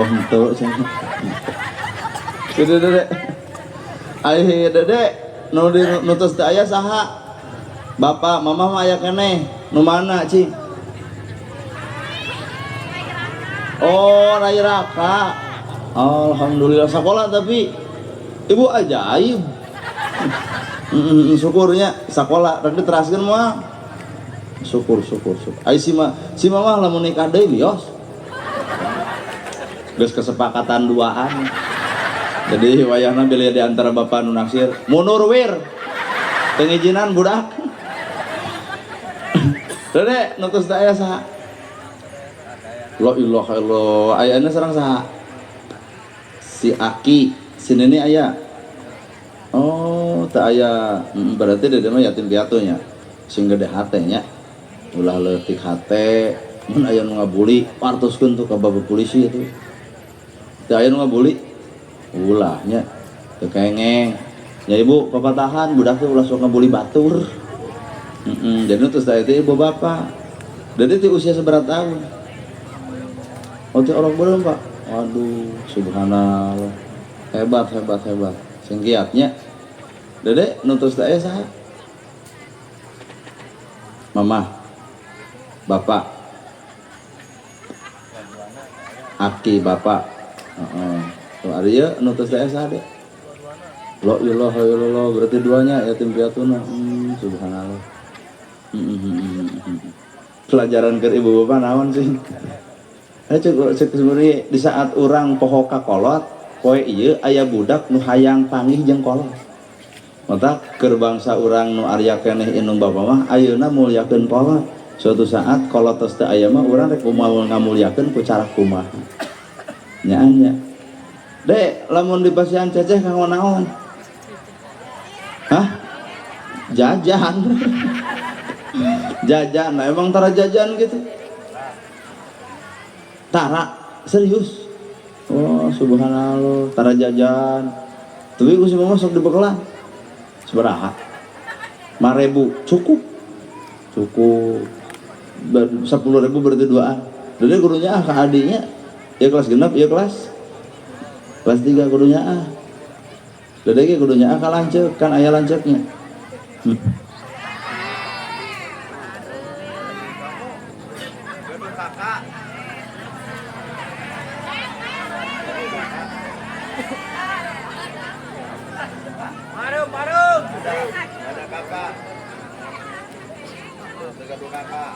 Oh, henteu cenah. Dede, dede. Ai dede nu di nu tos teu aya saha? Bapak, mama mah aya keneh. Nu mana, Cing? Oh, Rai Raka. Alhamdulillah sekolah tapi ibu ajaib. Syukurnya sekolah rek diteraskeun moal. Syukur, syukur, syukur. Ai si mama lamun nikah deui wios. Geus kesepakatan duaan. Jadi wayahna bilih di antara bapak nu naksir, mundur wir. Teu ngijinan budak. Dede, nu tos teu aya saha? La ilaha illallah, ayana sareng saha? Si Aki, si Nini aya. Oh, teu aya. Berarti dede mah yatim piatu nya. Sing gede hate nya. Ulah leutik hate, mun aya nu ngabuli, wartoskeun tuh ka bapak polisi itu. Teu aya nu ngabuli? Ulah nya. Teu kengeng. Ya ibu, papatahan budak teh ulah sok ngabuli batur. Jadi terus teh itu ibu bapak. Jadi itu usia seberapa tahun? Oh, itu orang belum pak. Waduh, subhanallah. Hebat, hebat, hebat. Sing kiatnya. Dede, nu tos teh saha? Mama, bapak, aki bapak. Heeh. Tuh ari ieu nu tos teh saha dek? La ilaha illallah, berarti duanya yatim piatuna. Subhanallah. Pelajaran ke ibu bapak naon sih? Cek, cek sebenarnya di saat orang poho ka kolot, poe ieu aya budak nu hayang panggih jeung kolot. Mata keur bangsa urang nu aya keneh indung bapa mah ayeuna mulyakeun kolot. Suatu saat kolot tos teu aya mah urang rek kumaha ngamulyakeun ku cara kumaha. Nyaan nya. Dek, lamun dipasihan ceceh kanggo naon? Hah? Jajan. Jajan. Nah, emang tara jajan gitu? Tara, serius. Oh, subhanallah, tara jajan. Tapi ku si mama sok dibekelan. Sabaraha? 5.000, cukup. Cukup. 10.000 berarti duaan. Jadi gurunya ah ke adiknya, ya kelas genap, ya kelas 3 gurunya ah. Jadi gurunya ah ka lanceuk, kan aya lanceuknya. Marung, marung. Ada kakak. Tergabung kakak.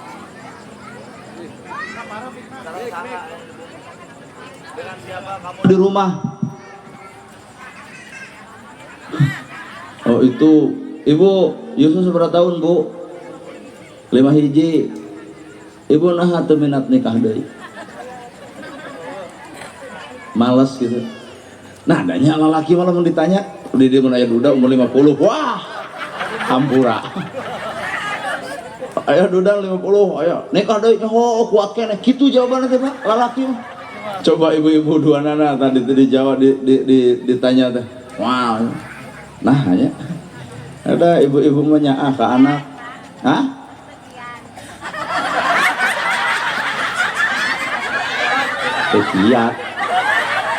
Dengan siapa kamu di rumah? Oh itu ibu Yusuf seberapa tahun bu? 5 hiji. Ibu nah teu minat nikah deui. Males gitu. Nah, adanya lalaki malah mau ditanya, di dia mun aya duda umur 50. Wah. Hampura. Aya duda 50, ayo nikah deui, oh kuat keneh. Kitu jawabanna teh Pak, lalaki mah. Coba ibu-ibu dua nana tadi di Jawa ditanya teh. Wow. Nah, ya. Ada ibu-ibu mah nyaah ke anak. Hah? Tekiat.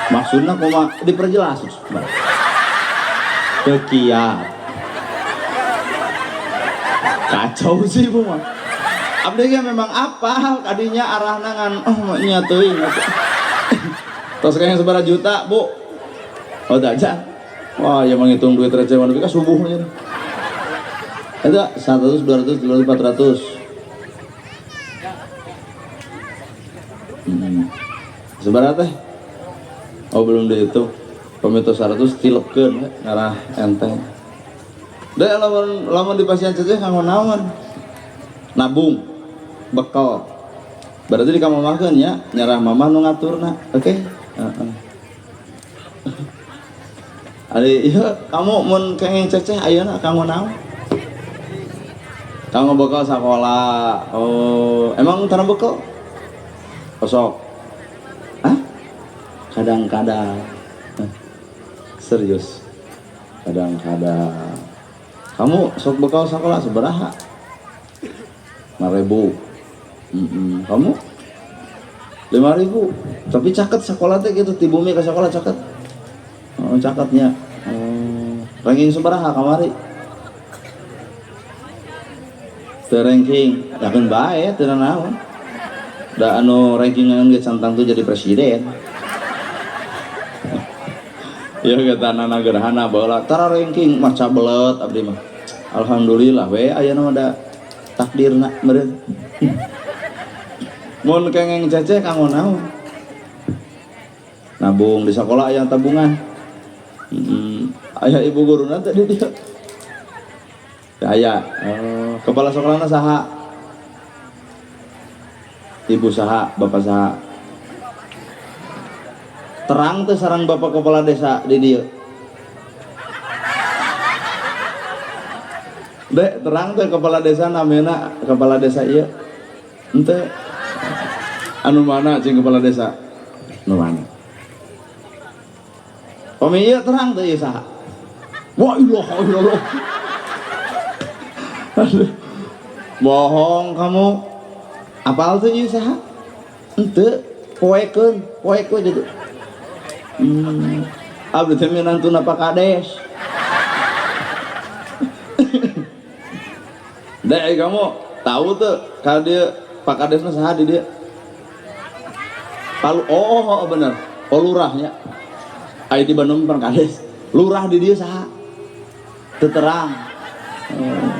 Maksudnya koma diperjelas. Tekiat. Kacau sih ibu mah. Abdi ge memang apal kadinya arahna ngan oh nya teuing. Tos kayaknya sabaraha juta, Bu? Oh, aja. Wah, ya menghitung duit receh mah nepi ka subuhnya. Eta 100, 200, 300, 400. Sabaraha teh? Oh, belum dihitung. Pamito 100 tilepkeun we ngarah enteng. Deh lamun lamun di pasien ceceh kanggo naon? Nabung, bekal. Berarti di kamamahkeun nya, nyarah mamah nu ngaturna. Oke? Heeh. Ari ieu kamu mun kenging ceceh ayeuna kanggo naon? Kanggo bekal sakola. Oh, emang tara bekal? Osok. Hah? Kadang-kadang. Serius. Kadang-kadang. Kamu sok bekal sekolah sabaraha? 5.000. Kamu? 5.000. Tapi caket sekolah teh gitu, ti bumi ke sekolah caket. Oh, caketnya. Oh, ranking sabaraha kamari? Teu ranking, yakin bae teu naon. Da anu rankingan ge can tangtu jadi presiden. Ya kata nana gerhana baheula tara ranking mah cabelet abdi mah. Alhamdulillah we ayeuna mah da takdirna meureun. Mun kengeng ceceh kanggo naon? Nabung di sekolah aya tabungan. Aya ibu guruna teh di dieu. Aya. Oh, kepala sekolahna saha? Ibu saha, bapak saha? Terang teh sarang bapak kepala desa di dieu. Dek, terang teh kepala desa namina kepala desa ieu. Henteu. Anu mana cing kepala desa? Anu mana? Pami ieu terang teh ieu saha? Wah, ilaha illallah. Aduh. Bohong kamu. Apal teh ieu saha? Henteu, poekeun, poek we gitu. Abdi teh minantuna Pak Kades. Dek, kamu tahu tuh kalau dia Pak Kadesna saha di dia? Palu, oh, oh, bener. Oh, lurahnya. Aya di Bandung Pak Kades. Lurah di dia saha? Teu terang. Oh.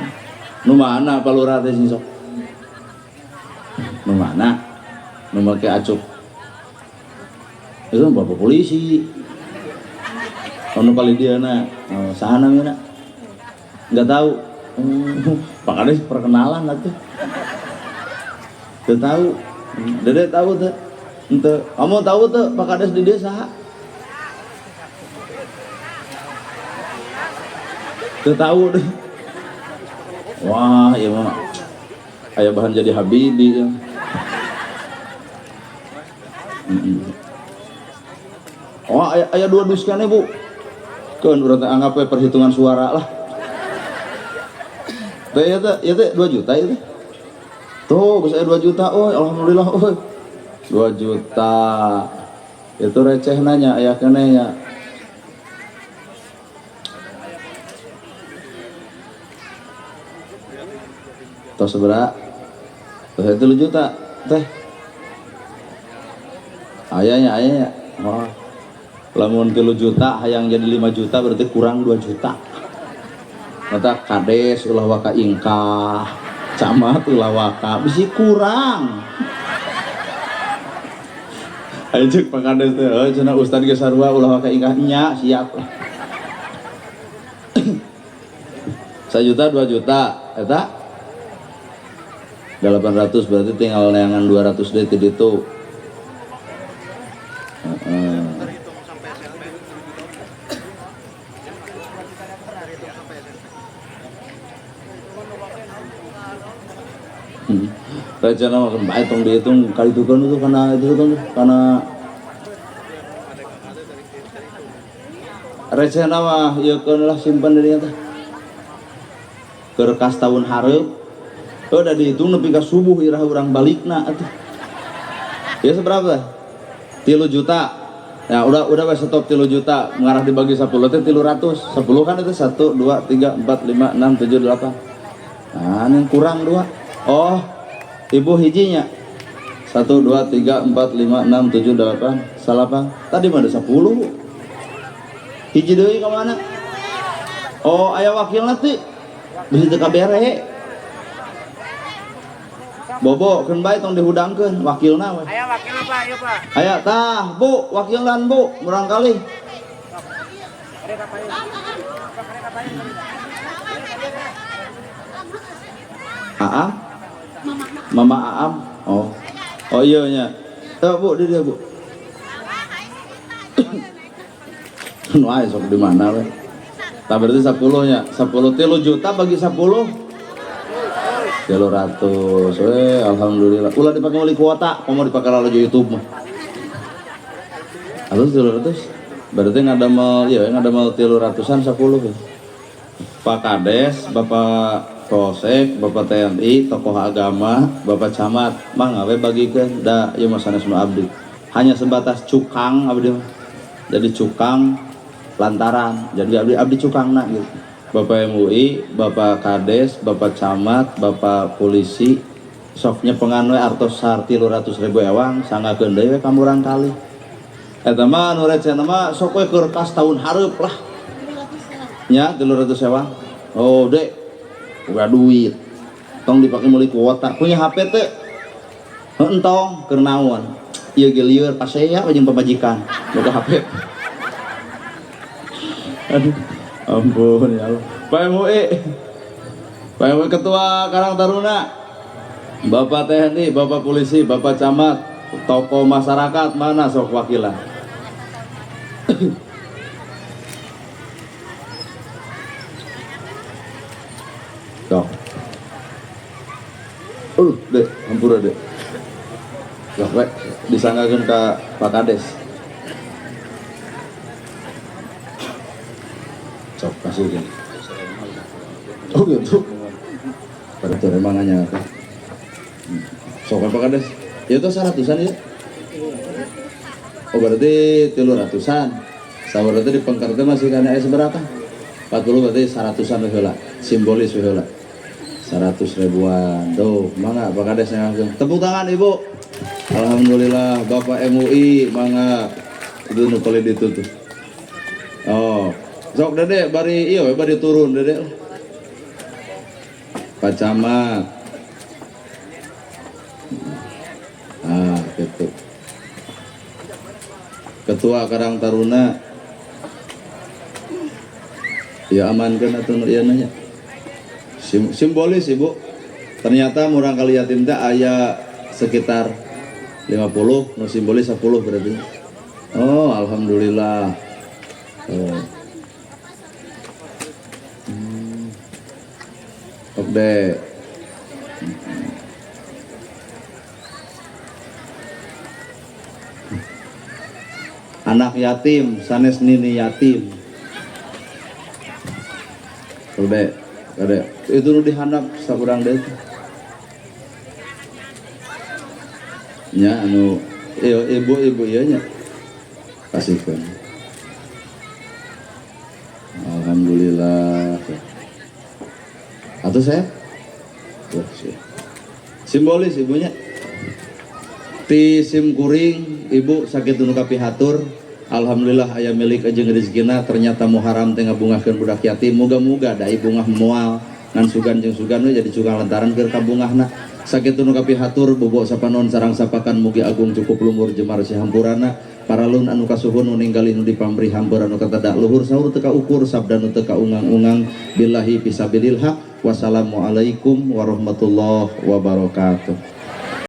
Nu mana Pak Lurah teh sing sok? Nu mana? Nu make acuk. Itu bapak polisi. Oh, nu paling dia na. Oh, saha namina? Nggak tahu. Pak Kades perkenalan atuh. Teu tahu. Dede tahu teu? Henteu. Kamu tahu teu Pak Kades di dia saha? Teu tahu deh. Wah, ieu mah aya bahan jadi Habibie ya. Oh, aya dua dus keneh, Bu. Keun urang teh anggap we perhitungan suara lah. Teh ieu teh, ieu teh 2 juta ieu teh. Tuh, geus aya 2 juta, euy, alhamdulillah euy. 2 juta. Itu receh nanya aya keneh nya. Tos sabaraha? Tos 3 juta teh. Ayahnya, ayahnya. Oh. Lamun 3 juta hayang jadi 5 juta berarti kurang 2 juta. Mata kades ulah waka ingkah, camat ulah waka bisi kurang. Ayo cek Pak Kades teh, oh, cenah ustad ge sarua ulah waka ingkah nya siap lah. 1 juta 2 juta eta 800 berarti tinggal neangan 200 deh ti ditu. Heeh. Rencana makan baik tong dihitung kali itu kan itu karena itu kan karena rencana mah ya kan lah simpan dirinya teh kerkas tahun hareup. Oh, udah dihitung nepi ka subuh irah urang balikna atuh. Ya seberapa? 3 juta. Ya udah wes stop 3 juta, mengarah dibagi 10 teh 300. 10 kan itu 1 2 3 4 5 6 7 8. Nah, ini yang kurang 2. Oh, Ibu hijinya. 1, 2, 3, 4, 5, 6, 7, 8, 9. Tadi mah ada 10, Bu. Hiji deui ka mana? Oh, aya wakilna teh. Bisa teu kabere. Bobo keun bae tong dihudangkeun wakilna we. Aya wakilna, Pak, ieu, Pak. Aya tah, Bu, wakilan Bu, murangkalih. Aam? Mama Aam. Oh. Oh iya nya. Bu, di dia, Bu. Nu aya sok di mana we? Tah berarti 10 nya. 10 3 juta bagi 10. 300. We, alhamdulillah. Ulah dipake meuli kuota, komo dipake lalajo YouTube mah. Atau 300. Berarti ngadamel ieu ngadamel 300-an 10 ya. Pak Kades, Bapak Polsek, Bapak TNI, tokoh agama, Bapak Camat, mangga we bagikeun da ieu mah sanes nu abdi. Hanya sebatas cukang abdi mah. Jadi cukang lantaran. Jadi abdi cukangna gitu. Bapak MUI, Bapak Kades, Bapak Camat, Bapak Polisi, sok nyepengan we artos sar 300.000 ewang sanggakeun deui we ka murangkalih. Eta mah nu recehna mah sok we keur kas tahun hareup lah. Nya 300 ewang. Oh, Dek. Udah duit. Tong dipake meuli kuota. Punya HP teh. Entong keur naon. Ieu ge lieur pasea we jeung pamajikan. Boga HP. Aduh, ampun ya Allah. Pak MUI. Pak MUI Ketua Karang Taruna. Bapak TNI, Bapak Polisi, Bapak Camat, tokoh masyarakat mana sok wakilan? Sok. Dek, hampura dek. Sok we, disanggakeun ka Pak Kades. Sok kasihkeun. Oh gitu. Pada tuh emang nanya apa? Sok Pak Kades. Ya itu 100-an ya? Oh berarti 300-an. Sabar berarti di pengker teh masih kana aya seberapa? 40 berarti 100-an we heula. Simbolis we heula. 100 ribuan. Tuh, mangga Pak Kades yang langsung. Tepuk tangan Ibu. Alhamdulillah Bapak MUI mangga. Itu nu paling ditu tuh. Oh, sok Dede bari ieu we bari turun Dede. Pak Camat. Ah, gitu. Ketua Karang Taruna. Ya amankan atau ieu nanya. Simbolis Ibu. Ternyata murangkalih yatim teh aya sekitar 50, nu simbolis 10 berarti. Oh, alhamdulillah. Oh. Oke. Anak yatim, sanes nini yatim. Udah, udah. Itu nu dihandap saurang deui. Nya anu ibu-ibu ieu nya. Kasihkeun. Alhamdulillah. Atau saya? Tuh, sih. Simbolis ibunya. Ti sim kuring ibu sakit nu kapihatur. Alhamdulillah aya milik jeung rezekina ternyata Muharram teh ngabungahkeun budak yatim. Muga-muga da bungah moal ngan sugan jeung sugan we jadi cukang lantaran keur kabungahna. Sakitu nu kapihatur bobo sapanon sarang sapakan mugi agung cukup lumur jemar sihampurana. Paralun anu kasuhun nu ninggali nu dipamri hampura nu katadak luhur saur teu kaukur sabda nu teu kaungang-ungang billahi fisabilil haq. Wassalamualaikum warahmatullahi wabarakatuh.